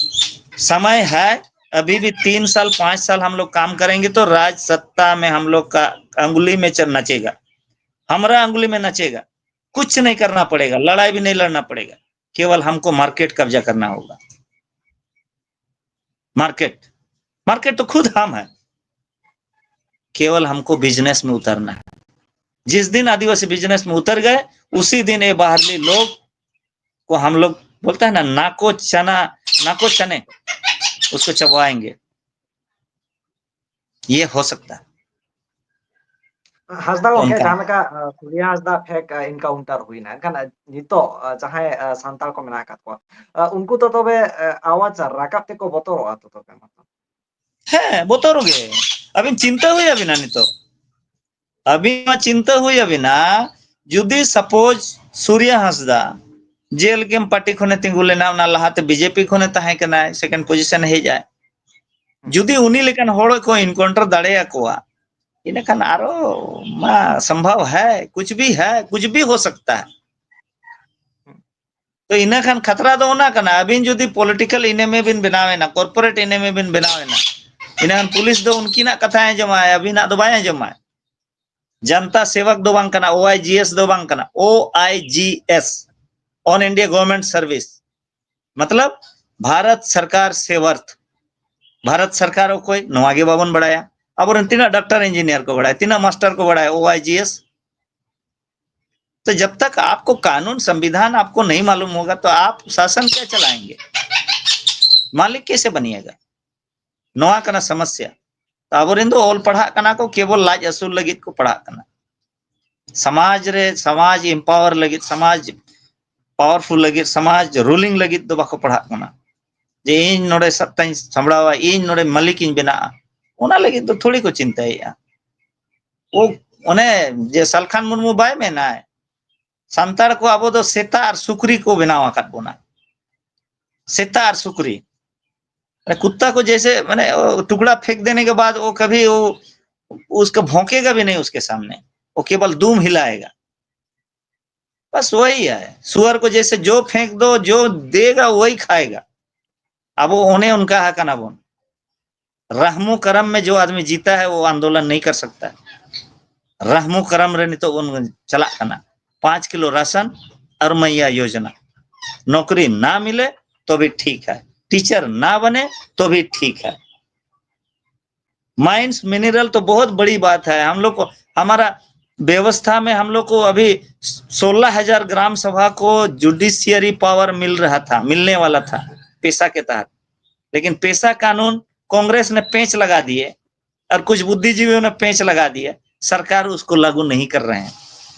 समय है, अभी भी तीन साल, पांच साल हम लोग काम करेंगे तो राज सत्ता में हम लोग का अंगुली में च-, नचेगा, हमारा अंगुली में नचेगा। कुछ नहीं करना पड़ेगा, लड़ाई भी नहीं लड़ना पड़ेगा, केवल हमको मार्केट कब्जा करना होगा। मार्केट, मार्केट तो खुद हम है, केवल हमको बिजनेस में उतरना है। जिस दिन आदिवासी बिजनेस में उतर गए, उसी दिन ये बाहरली लोग को हम लोग बोलता है ना, नाको चना, नाको चने, उसको चबवाएंगे। ये हो सकता है। ᱦᱟᱸᱥᱫᱟ ᱜᱚᱢᱠᱮ, ᱚᱱᱠᱟ᱾ ᱡᱟᱦᱟᱸ ᱞᱮᱠᱟ, ᱟ, ᱥᱩᱨᱭᱟ ᱦᱟᱸᱥᱫᱟ ᱯᱷᱮᱠ, ᱟ, ᱮᱱᱠᱟᱣᱩᱱᱴᱟᱨ ᱦᱩᱭᱱᱟ, ᱮᱱᱠᱷᱟᱱ, ᱟ, ᱱᱤᱛᱚᱜ, ᱟ, ᱡᱟᱦᱟᱸᱭ, ᱟ, ᱥᱟᱱᱛᱟᱲ ᱠᱚ ᱢᱮᱱᱟᱜ ᱟᱠᱟᱫ ᱠᱚᱣᱟ, ᱟ, ᱩᱱᱠᱩ ᱫᱚ ᱛᱚᱵᱮ, ᱟ, ᱟᱣᱟᱡ ᱨᱟᱠᱟᱵ ᱛᱮᱠᱚ ᱵᱚᱛᱚᱨᱚᱜᱼᱟ ᱛᱚ ᱛᱚᱵᱮ ᱢᱟ? ᱦᱮᱸ, ᱵᱚᱛᱚᱨ ᱜᱮ᱾ ᱟᱹᱵᱤᱱ ᱪᱤᱱᱛᱟᱹ ᱦᱩᱭ ᱟᱹᱵᱤᱱᱟ ᱱᱤᱛᱚᱜ᱾ ᱟᱹᱵᱤᱱ ᱢᱟ ᱪᱤᱱᱛᱟᱹ ᱦᱩᱭ ᱟᱹᱵᱤᱱᱟ, ᱡᱩᱫᱤ ᱥᱟᱯᱳᱡᱽ ᱥᱩᱨᱭᱟ ᱦᱟᱸᱥᱫᱟ ᱡᱮᱞᱮᱠᱟ ᱯᱟᱨᱴᱤ ᱠᱷᱚᱱᱮ ᱛᱤᱸᱜᱩ ᱞᱮᱱᱟ, ᱚᱱᱟ ᱞᱟᱦᱟᱛᱮ ᱵᱤᱡᱮᱯᱤ ᱠᱷᱚᱱᱮ ᱛᱟᱦᱮᱸ ᱠᱟᱱᱟᱭ, ᱥᱮᱠᱮᱱᱰ ᱯᱚᱡᱤᱥᱚᱱ ᱦᱮᱡ ᱟᱭ, ᱡᱩᱫᱤ ᱩᱱᱤ ᱞᱮᱠᱟᱱ ᱦᱚᱲ ᱠᱚ ᱤᱱᱠᱟᱣᱩᱱᱴᱟᱨ ᱫᱟᱲᱮᱭᱟᱠᱚᱣᱟ, ᱤᱱᱟᱹᱠᱷᱟᱱ ᱟᱨᱚ ᱢᱟ ᱥᱚᱢᱵᱷᱚᱵ ᱦᱟᱭ, ᱠᱩᱪ ᱵᱷᱤ ᱦᱟᱭ, ᱠᱩᱪ ᱵᱷᱤ ᱦᱳ ᱥᱟᱠᱛᱟ ᱦᱟᱭ᱾ ᱛᱚ ᱤᱱᱟᱹ ᱠᱷᱟᱱ ᱠᱷᱟᱛᱨᱟ ᱫᱚ ᱚᱱᱟ ᱠᱟᱱᱟ, ᱟᱹᱵᱤᱱ ᱡᱩᱫᱤ ᱯᱚᱞᱤᱴᱤᱠᱟᱞ ᱮᱱᱮᱢᱤ ᱵᱤᱱ ᱵᱮᱱᱟᱣ ᱮᱱᱟ, ᱠᱚᱨᱯᱳᱨᱮᱴ ᱮᱱᱮᱢᱤ ᱵᱤᱱ ᱵᱮᱱᱟᱣ ᱮᱱᱟ, ᱤᱱᱟᱹᱠᱷᱟᱱ ᱯᱩᱞᱤᱥ ᱫᱚ ᱩᱱᱠᱤᱱᱟᱜ ᱠᱟᱛᱷᱟᱭ ᱟᱸᱡᱚᱢᱟᱭ, ᱟᱹᱵᱤᱱᱟᱜ ᱫᱚ ᱵᱟᱭ ᱟᱸᱡᱚᱢᱟᱭ᱾ ᱡᱟᱱᱛᱟ ᱥᱮᱵᱚᱠ ᱫᱚ ᱵᱟᱝ ᱠᱟᱱᱟ, ᱳ ᱟᱭ ᱡᱤ ᱮᱥ ᱫᱚ ᱵᱟᱝ ᱠᱟᱱᱟ, O I G S, all India government service, ᱢᱚᱛᱞᱚᱵ ᱵᱷᱟᱨᱚᱛ ᱥᱚᱨᱠᱟᱨ ᱥᱮᱵᱟᱨᱛᱷ᱾ ᱵᱷᱟᱨᱚᱛ ᱥᱚᱨᱠᱟᱨ ᱚᱠᱚᱭ, ᱱᱚᱣᱟ ᱜᱮ ᱵᱟᱵᱚᱱ ᱵᱟᱲᱟᱭᱟ᱾ ᱟᱵᱚᱨᱮᱱ ᱛᱤᱱᱟᱹᱜ ᱰᱟᱠᱛᱟᱨ ᱤᱧᱡᱤᱱᱤᱭᱟᱨ ᱠᱚ ᱵᱟᱲᱟᱭᱟ, ᱛᱤᱱᱟᱹᱜ ᱢᱟᱥᱴᱟᱨ ᱠᱚ ᱵᱟᱲᱟᱭᱟ, ᱳ ᱟᱭ ᱡᱤ ᱮᱥ? तो जब तक आपको कानून संविधान आपको नहीं मालूम होगा तो आप शासन क्या चलाएंगे? मालिक कैसे बनिएगा? ᱱᱚᱣᱟ ᱠᱟᱱᱟ ᱥᱚᱢᱚᱥᱭᱟ᱾ ᱛᱚ ᱟᱵᱚᱨᱮᱱ ᱫᱚ ᱚᱞ ᱯᱟᱲᱦᱟᱜ ᱠᱟᱱᱟ ᱠᱚ, ᱠᱮᱵᱚᱞ ᱞᱟᱡ ᱟᱹᱥᱩᱞ ᱞᱟᱹᱜᱤᱫ ᱠᱚ ᱯᱟᱲᱦᱟᱜ ᱠᱟᱱᱟ᱾ ᱥᱚᱢᱟᱡᱽ ᱨᱮ, ᱥᱚᱢᱟᱡᱽ ᱮᱢᱯᱟᱣᱟᱨ ᱞᱟᱹᱜᱤᱫ, ᱥᱚᱢᱟᱡᱽ ᱯᱟᱣᱟᱨᱯᱷᱩᱞ ᱞᱟᱹᱜᱤᱫ, ᱥᱚᱢᱟᱡᱽ ᱨᱩᱞᱤᱝ ᱞᱟᱹᱜᱤᱫ ᱫᱚ ᱵᱟᱠᱚ ᱯᱟᱲᱦᱟᱜ ᱠᱟᱱᱟ᱾ ᱡᱮ ᱤᱧ ᱱᱚᱰᱮ ᱥᱟᱛᱛᱟᱧ ᱥᱟᱢᱵᱲᱟᱣᱟ, ᱤᱧ ᱱᱚᱰᱮ ᱢᱟᱹᱞᱤᱠ ᱤᱧ ᱵᱮᱱᱟᱜᱼᱟ, ᱚᱱᱟ ᱞᱟᱹᱜᱤᱫ ᱫᱚ ᱛᱷᱚᱲᱤ ᱠᱚ ᱪᱤᱱᱛᱟᱹᱭᱮᱫᱼᱟ᱾ ᱳ, ᱚᱱᱮ ᱡᱮ ᱥᱟᱞᱠᱷᱟᱱ ᱢᱩᱨᱢᱩ ᱵᱟᱭ ᱢᱮᱱᱟᱭ, ᱥᱟᱱᱛᱟᱲ ᱠᱚ ᱟᱵᱚ ᱫᱚ ᱥᱮᱛᱟ ᱟᱨ ᱥᱩᱠᱨᱤ ᱠᱚ ᱵᱮᱱᱟᱣ ᱟᱠᱟᱫ ᱵᱚᱱᱟ᱾ ᱥᱮᱛᱟ ᱟᱨ ᱥᱩᱠᱨᱤ᱾ ᱢᱟᱱᱮ ᱠᱩᱛᱛᱟ ᱠᱚ ᱡᱮᱭᱥᱮ, ᱢᱟᱱᱮ ᱴᱩᱠᱲᱟ ᱯᱷᱮᱸᱠ ᱫᱮᱱᱮ ᱠᱮ ᱵᱟᱫ ᱣᱚ ᱠᱟᱵᱷᱤ ᱣᱚ ᱩᱥᱠᱟ ᱵᱷᱚᱸकेगा भी नहीं उसके सामने, वो केवल दुम हिलाएगा। बस वही है, सुअर को जैसे जो फेंक दो, जो देगा वही खाएगा। ᱟᱵᱚ ᱚᱱᱮ ᱚᱱᱠᱟ ᱟᱠᱟᱱᱟ ᱵᱚᱱ᱾ ᱨᱟᱦᱢᱩ ᱠᱟᱨᱟᱢ ᱢᱮ ᱡᱚ ᱟᱫᱢᱤ ᱡᱤᱛᱟ ᱦᱮ ᱣᱚ ᱟᱱᱫᱳᱞᱚᱱ ᱱᱟᱦᱤ ᱠᱟᱨ ᱥᱟᱠᱛᱟ ᱦᱮ᱾ ᱨᱟᱦᱢᱩ ᱠᱟᱨᱟᱢ ᱨᱮ ᱱᱤᱛᱚᱜ ᱵᱚᱱ ᱪᱟᱞᱟᱜ ᱠᱟᱱᱟ᱾ ᱯᱟᱸᱪ ᱠᱤᱞᱳ ᱨᱟᱥᱚᱱ ᱟᱨ ᱢᱟᱭᱭᱟ ᱭᱳᱡᱚᱱᱟ᱾ ᱱᱚᱠᱨᱤ ᱱᱟ ᱢᱤᱞᱮ ᱛᱚᱵᱮ ᱴᱷᱤᱠ ᱦᱮ, ᱴᱤᱪᱟᱨ ᱱᱟ ᱵᱟᱱᱮ ᱛᱚᱵᱮ ᱴᱷᱤᱠ ᱦᱮ᱾ माइंस मिनरल तो बहुत बड़ी बात है। हम लोग को, हमारा व्यवस्था में हम लोग को अभी सोलह हजार ग्राम सभा को जुडिशियरी पावर मिल रहा था, मिलने वाला था पेशा के तहत। लेकिन पेशा कानून कांग्रेस ने पेंच लगा दिए और कुछ बुद्धिजीवियों ने पेंच लगा दिए, सरकार उसको लागू नहीं कर रहे हैं।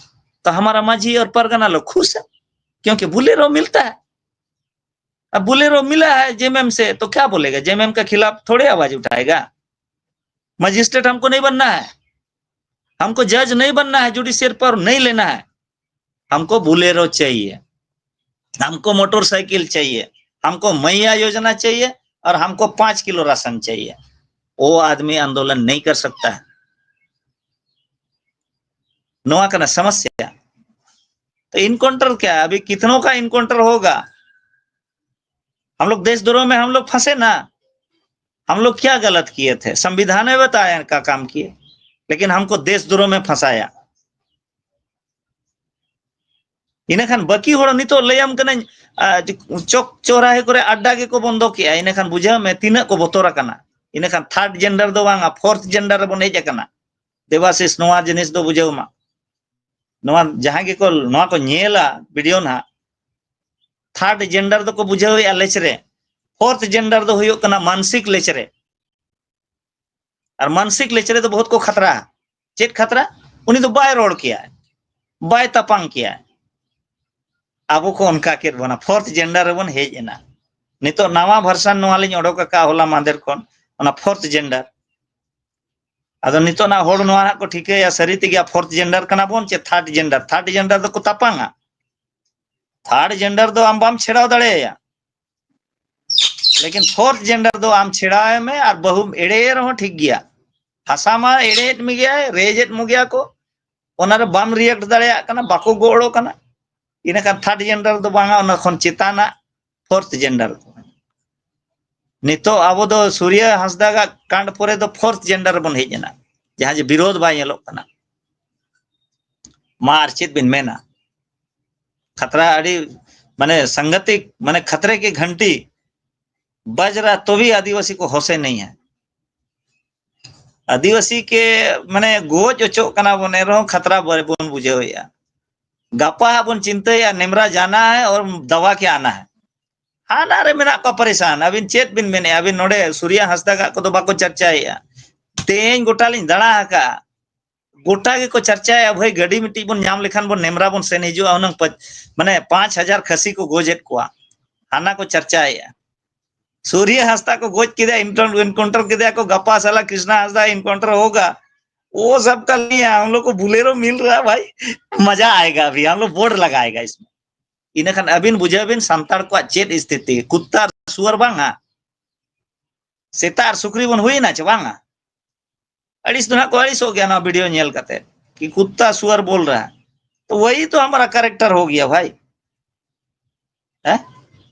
तो हमारा माझी और परगना लोग खुश है, क्योंकि बुलेरो मिलता है। अब बुलेरो मिला है जेएमएम से, तो क्या बोलेगा? जेएमएम के खिलाफ थोड़े आवाज उठाएगा। मजिस्ट्रेट हमको नहीं बनना है, हमको जज नहीं बनना है, जुडिशियल पावर नहीं लेना है। हमको बुलेरो चाहिए, हमको मोटरसाइकिल चाहिए, हमको मैया योजना चाहिए और हमको पांच किलो राशन चाहिए। वो आदमी आंदोलन नहीं कर सकता है। नोआ कना समस्या। तो इनकाउंटर क्या है? अभी कितनों का इनकाउंटर होगा? हम लोग देशद्रोह में हम लोग फंसे ना। हम लोग क्या गलत किए थे? संविधान में बताया इनका काम किए, लेकिन हमको देशद्रोह में फंसाया। ᱤᱱᱟᱹᱠᱷᱟᱱ ᱵᱟᱹᱠᱤ ᱦᱚᱲ ᱱᱤᱛᱚᱜ ᱞᱟᱹᱭᱟᱢ ᱠᱟᱹᱱᱟᱹᱧ, ᱟ, ᱪᱚᱠ ᱪᱚᱨᱟᱦᱮ ᱠᱚᱨᱮ ᱟᱰᱰᱟ ᱜᱮᱠᱚ ᱵᱚᱱᱫᱚ ᱠᱮᱜᱼᱟ᱾ ᱤᱱᱟᱹᱠᱷᱟᱱ ᱵᱩᱡᱷᱟᱹᱣ ᱢᱮ ᱛᱤᱱᱟᱹᱜ ᱠᱚ ᱵᱚᱛᱚᱨ ᱟᱠᱟᱱᱟ᱾ ᱤᱱᱟᱹᱠᱷᱟᱱ ᱛᱷᱟᱨᱰ ᱡᱮᱱᱰᱟᱨ ᱫᱚ ᱵᱟᱝᱟ, ᱯᱷᱳᱨᱛᱷ ᱡᱮᱱᱰᱟᱨ ᱨᱮᱵᱚᱱ ᱦᱮᱡ ᱟᱠᱟᱱᱟ᱾ ᱫᱮᱵᱟᱥᱤᱥ, ᱱᱚᱣᱟ ᱡᱤᱱᱤᱥ ᱫᱚ ᱵᱩᱡᱷᱟᱹᱣ ᱢᱟ᱾ ᱱᱚᱣᱟ ᱡᱟᱦᱟᱸᱭ ᱜᱮᱠᱚ ᱱᱚᱣᱟ ᱠᱚ ᱧᱮᱞᱟ ᱵᱷᱤᱰᱤᱭᱳ ᱱᱟᱦᱟᱜ, ᱛᱷᱟᱨᱰ ᱡᱮᱱᱰᱟᱨ ᱫᱚᱠᱚ ᱵᱩᱡᱷᱟᱹᱣᱮᱫᱼᱟ ᱞᱮᱪᱨᱮ, ᱯᱷᱳᱨᱛᱷ ᱡᱮᱱᱰᱟᱨ ᱫᱚ ᱦᱩᱭᱩᱜ ᱠᱟᱱᱟ ᱢᱟᱱᱥᱤᱠ ᱞᱮᱪᱨᱮ᱾ ᱟᱨ ᱢᱟᱱᱥᱤᱠ ᱞᱮᱪᱨᱮ ᱫᱚ ᱵᱚᱦᱩᱛ ᱠᱚ ᱠᱷᱟᱛᱨᱟ᱾ ᱪᱮᱫ ᱠᱷᱟᱛᱨᱟ? ᱩᱱᱤ ᱫᱚ ᱵᱟᱭ ᱨᱚᱲ ᱠᱮᱭᱟ, ᱵᱟᱭ ᱛᱟᱯᱟᱝ ᱠᱮᱭᱟ᱾ ᱟᱵᱚ ᱠᱚ ᱚᱱᱠᱟ ᱠᱮᱫ ᱵᱚᱱᱟ, ᱯᱷᱳᱨᱛᱷ ᱡᱮᱱᱰᱟᱨ ᱨᱮᱵᱚᱱ ᱦᱮᱡ ᱮᱱᱟ᱾ ᱱᱤᱛᱚᱜ ᱱᱟᱣᱟ ᱵᱷᱟᱨᱥᱟᱱ ᱱᱚᱣᱟ ᱞᱤᱧ ᱚᱰᱚᱠ ᱟᱠᱟᱫᱼᱟ ᱦᱚᱞᱟ ᱢᱟᱦᱫᱮᱨ ᱠᱷᱚᱱ, ᱚᱱᱟ ᱯᱷᱳᱨᱛᱷ ᱡᱮᱱᱰᱟᱨ᱾ ᱟᱫᱚ ᱱᱤᱛᱚᱜ ᱱᱟᱜ ᱦᱚᱲ ᱱᱚᱣᱟ ᱦᱟᱸᱜ ᱠᱚ ᱴᱷᱤᱠᱟᱹᱭᱟ, ᱥᱟᱹᱨᱤ ᱛᱮᱜᱮ fourth gender ᱠᱟᱱᱟ ᱵᱚᱱ ᱪᱮ third gender? Third gender ᱫᱚᱠᱚ ᱛᱟᱯᱟᱝᱟ᱾ Third gender ᱫᱚ ᱟᱢ ᱵᱟᱢ ᱪᱷᱮᱲᱟᱣ ᱫᱟᱲᱮᱭᱟᱭᱟ᱾ ᱞᱮᱠᱤᱱ fourth gender ᱫᱚ ᱟᱢ ᱪᱷᱮᱲᱟᱣ ᱢᱮ ᱟᱨ ᱵᱟᱹᱦᱩᱢ ᱮᱲᱮᱭᱮ ᱨᱮᱦᱚᱸ ᱴᱷᱤᱠ ᱜᱮᱭᱟ᱾ ᱦᱟᱥᱟ ᱢᱟ ᱮᱲᱮᱭᱮᱫ ᱢᱮᱜᱮᱭᱟᱭ, ᱨᱮᱡᱮᱫ ᱢᱮᱜᱮᱭᱟ ᱠᱚ, ᱚᱱᱟ ᱨᱮ ᱵᱟᱢ react ᱫᱟᱲᱮᱭᱟᱜ ᱠᱟᱱᱟ, ᱵᱟᱠᱚ ᱜᱚᱲᱚ ᱠᱟᱱᱟ᱾ ᱤᱱᱟᱹᱠᱷᱟᱱ third gender ᱫᱚ ᱵᱟᱝᱟ, ᱚᱱᱟ ᱠᱷᱚᱱ ᱪᱮᱛᱟᱱᱟᱜ fourth gender᱾ ᱱᱤᱛᱚᱜ ᱟᱵᱚ ᱫᱚ ᱥᱩᱨᱭᱟᱹ ᱦᱟᱸᱥᱫᱟᱜᱟᱜ ᱠᱟᱸᱰ ᱯᱚᱨᱮ ᱫᱚ fourth gender ᱵᱚᱱ ᱦᱮᱡ ᱮᱱᱟ, ᱡᱟᱦᱟᱸ ᱡᱮ ᱵᱤᱨᱳᱫᱷ ᱵᱟᱭ ᱧᱮᱞᱚᱜ ᱠᱟᱱᱟ᱾ ᱢᱟ ᱟᱨ ᱪᱮᱫ ᱵᱤᱱ ᱢᱮᱱᱟ? ᱠᱷᱟᱛᱨᱟ ᱟᱹᱰᱤ, ᱢᱟᱱᱮ, ᱥᱟᱝᱜᱟᱛᱤᱠ, ᱢᱟᱱᱮ, ᱠᱷᱟᱛᱨᱮ ᱠᱤ ᱜᱷᱟᱱᱴᱤ ᱵᱟᱡᱽ ᱨᱟᱦᱟ ᱛᱚᱵᱷᱤ ᱟᱹᱫᱤᱵᱟᱹᱥᱤ ᱠᱚ ᱦᱚᱥᱮ ᱱᱟᱦᱤ ᱦᱟᱭ᱾ ᱟᱹᱫᱤᱵᱟᱹᱥᱤ ᱠᱮ, ᱢᱟᱱᱮ, ᱜᱚᱡ ᱚᱪᱚᱜ ᱠᱟᱱᱟ ᱵᱚᱱ, ᱮᱱ ᱨᱮᱦᱚᱸ ᱠᱷᱟᱛᱨᱟ ᱵᱟᱵᱚᱱ ᱵᱩᱡᱷᱟᱹᱣᱮᱫᱼᱟ᱾ ᱜᱟᱯᱟ ᱦᱟᱸᱜ ᱵᱚᱱ ᱪᱤᱱᱛᱟᱹᱭᱟ, ᱱᱮᱢᱨᱟ ᱡᱟᱱᱟ ᱦᱟᱭ ᱟᱨ ᱫᱟᱣᱟ ᱠᱮ ᱟᱱᱟ ᱦᱟᱭ᱾ ᱦᱟᱱᱟ ᱨᱮ ᱢᱮᱱᱟᱜ ᱠᱚᱣᱟ ᱯᱟᱨᱤᱥᱟᱱ᱾ ᱟᱹᱵᱤᱱ ᱪᱮᱫ ᱵᱤᱱ ᱢᱮᱱᱮᱫᱼᱟ? ᱟᱹᱵᱤᱱ ᱱᱚᱰᱮ ᱥᱩᱨᱭᱟ ᱦᱟᱸᱥᱫᱟᱜᱟᱜ ᱠᱚᱫᱚ ᱵᱟᱠᱚ ᱪᱟᱨᱪᱟᱭᱮᱫᱼᱟ᱾ ᱛᱮᱦᱮᱧ ᱜᱚᱴᱟ ᱞᱤᱧ ᱫᱟᱬᱟ ᱟᱠᱟᱫᱼᱟ, ᱜᱚᱴᱟ ᱜᱮᱠᱚ ᱪᱟᱨᱪᱟᱭᱮᱫᱼᱟ, ᱵᱷᱟᱹᱭ, ᱜᱟᱹᱰᱤ ᱢᱤᱫᱴᱤᱡ ᱵᱚᱱ ᱧᱟᱢ ᱞᱮᱠᱷᱟᱱ ᱵᱚᱱ ᱱᱮᱢᱨᱟ ᱵᱚᱱ ᱥᱮᱱ ᱦᱤᱡᱩᱜᱼᱟ, ᱦᱩᱱᱟᱹᱝ ᱯᱟᱸᱪ, ᱢᱟᱱᱮ, ᱯᱟᱸᱪ ᱦᱟᱡᱟᱨ ᱠᱷᱟᱹᱥᱤ ᱠᱚ ᱜᱚᱡᱮᱫ ᱠᱚᱣᱟ, ᱦᱟᱱᱟ ᱠᱚ ᱪᱟᱨᱪᱟᱭᱮᱫᱼᱟ᱾ ᱥᱩᱨᱭᱟ ᱦᱟᱸᱥᱫᱟ ᱠᱚ ᱜᱚᱡ ᱠᱮᱫᱮᱭᱟ, encounter ᱠᱮᱫᱮᱭᱟ ᱠᱚ, ᱜᱟᱯᱟ ᱥᱟᱞᱟ ᱠᱨᱤᱥᱱᱟ ᱦᱟᱸᱥᱫᱟ encounter ᱦᱳᱜᱟ, ᱣᱳ ᱥᱟᱵ ᱠᱟ ᱞᱤᱭᱟ ᱦᱟᱢ ᱞᱳᱜ ᱠᱳ ᱵᱳᱞᱮᱨᱳ ᱢᱤᱞ ᱨᱟᱦᱟ ᱦᱟᱭ ᱵᱷᱟᱭ, ᱢᱟᱡᱟ ᱟᱭᱮᱜᱟ ᱟᱵᱷᱤ, ᱦᱟᱢ ᱞᱳᱜ ᱵᱳᱨᱰ ᱞᱟᱜᱟᱭᱮᱜᱟ ᱤᱥᱢᱮ᱾ ᱤᱱᱟᱹ ᱠᱷᱟᱱ ᱟᱹᱵᱤᱱ ᱵᱩᱡᱷᱟᱹᱣ ᱵᱤᱱ ᱥᱟᱱᱛᱟᱲ ᱠᱚᱣᱟᱜ ᱪᱮᱫ ᱥᱛᱷᱤᱛᱤ, ᱠᱩᱛᱛᱟ ᱟᱨ ᱥᱩᱣᱟᱨ ᱵᱟᱝᱟ? ᱥᱮᱛᱟ ᱟᱨ ᱥᱩᱠᱨᱤ ᱵᱚᱱ ᱦᱩᱭᱮᱱᱟ ᱪᱮ ᱵᱟᱝᱟ? ᱟᱹᱲᱤᱥ ᱫᱚ ᱱᱟᱦᱟᱜ ᱠᱚ ᱟᱹᱲᱤᱥᱚᱜ ᱜᱮᱭᱟ ᱱᱚᱣᱟ video ᱧᱮᱞ ᱠᱟᱛᱮ, ᱠᱤ ᱠᱩᱛᱛᱟ ᱥᱩᱣᱟᱨ ᱵᱳᱞ ᱨᱟᱦᱟ, ᱛᱚ ᱣᱟᱦᱤ ᱛᱚ ᱦᱟᱢᱟᱨᱟ character ᱦᱳ ᱜᱟᱭᱟ ᱵᱷᱟᱭ᱾ ᱦᱮᱸ?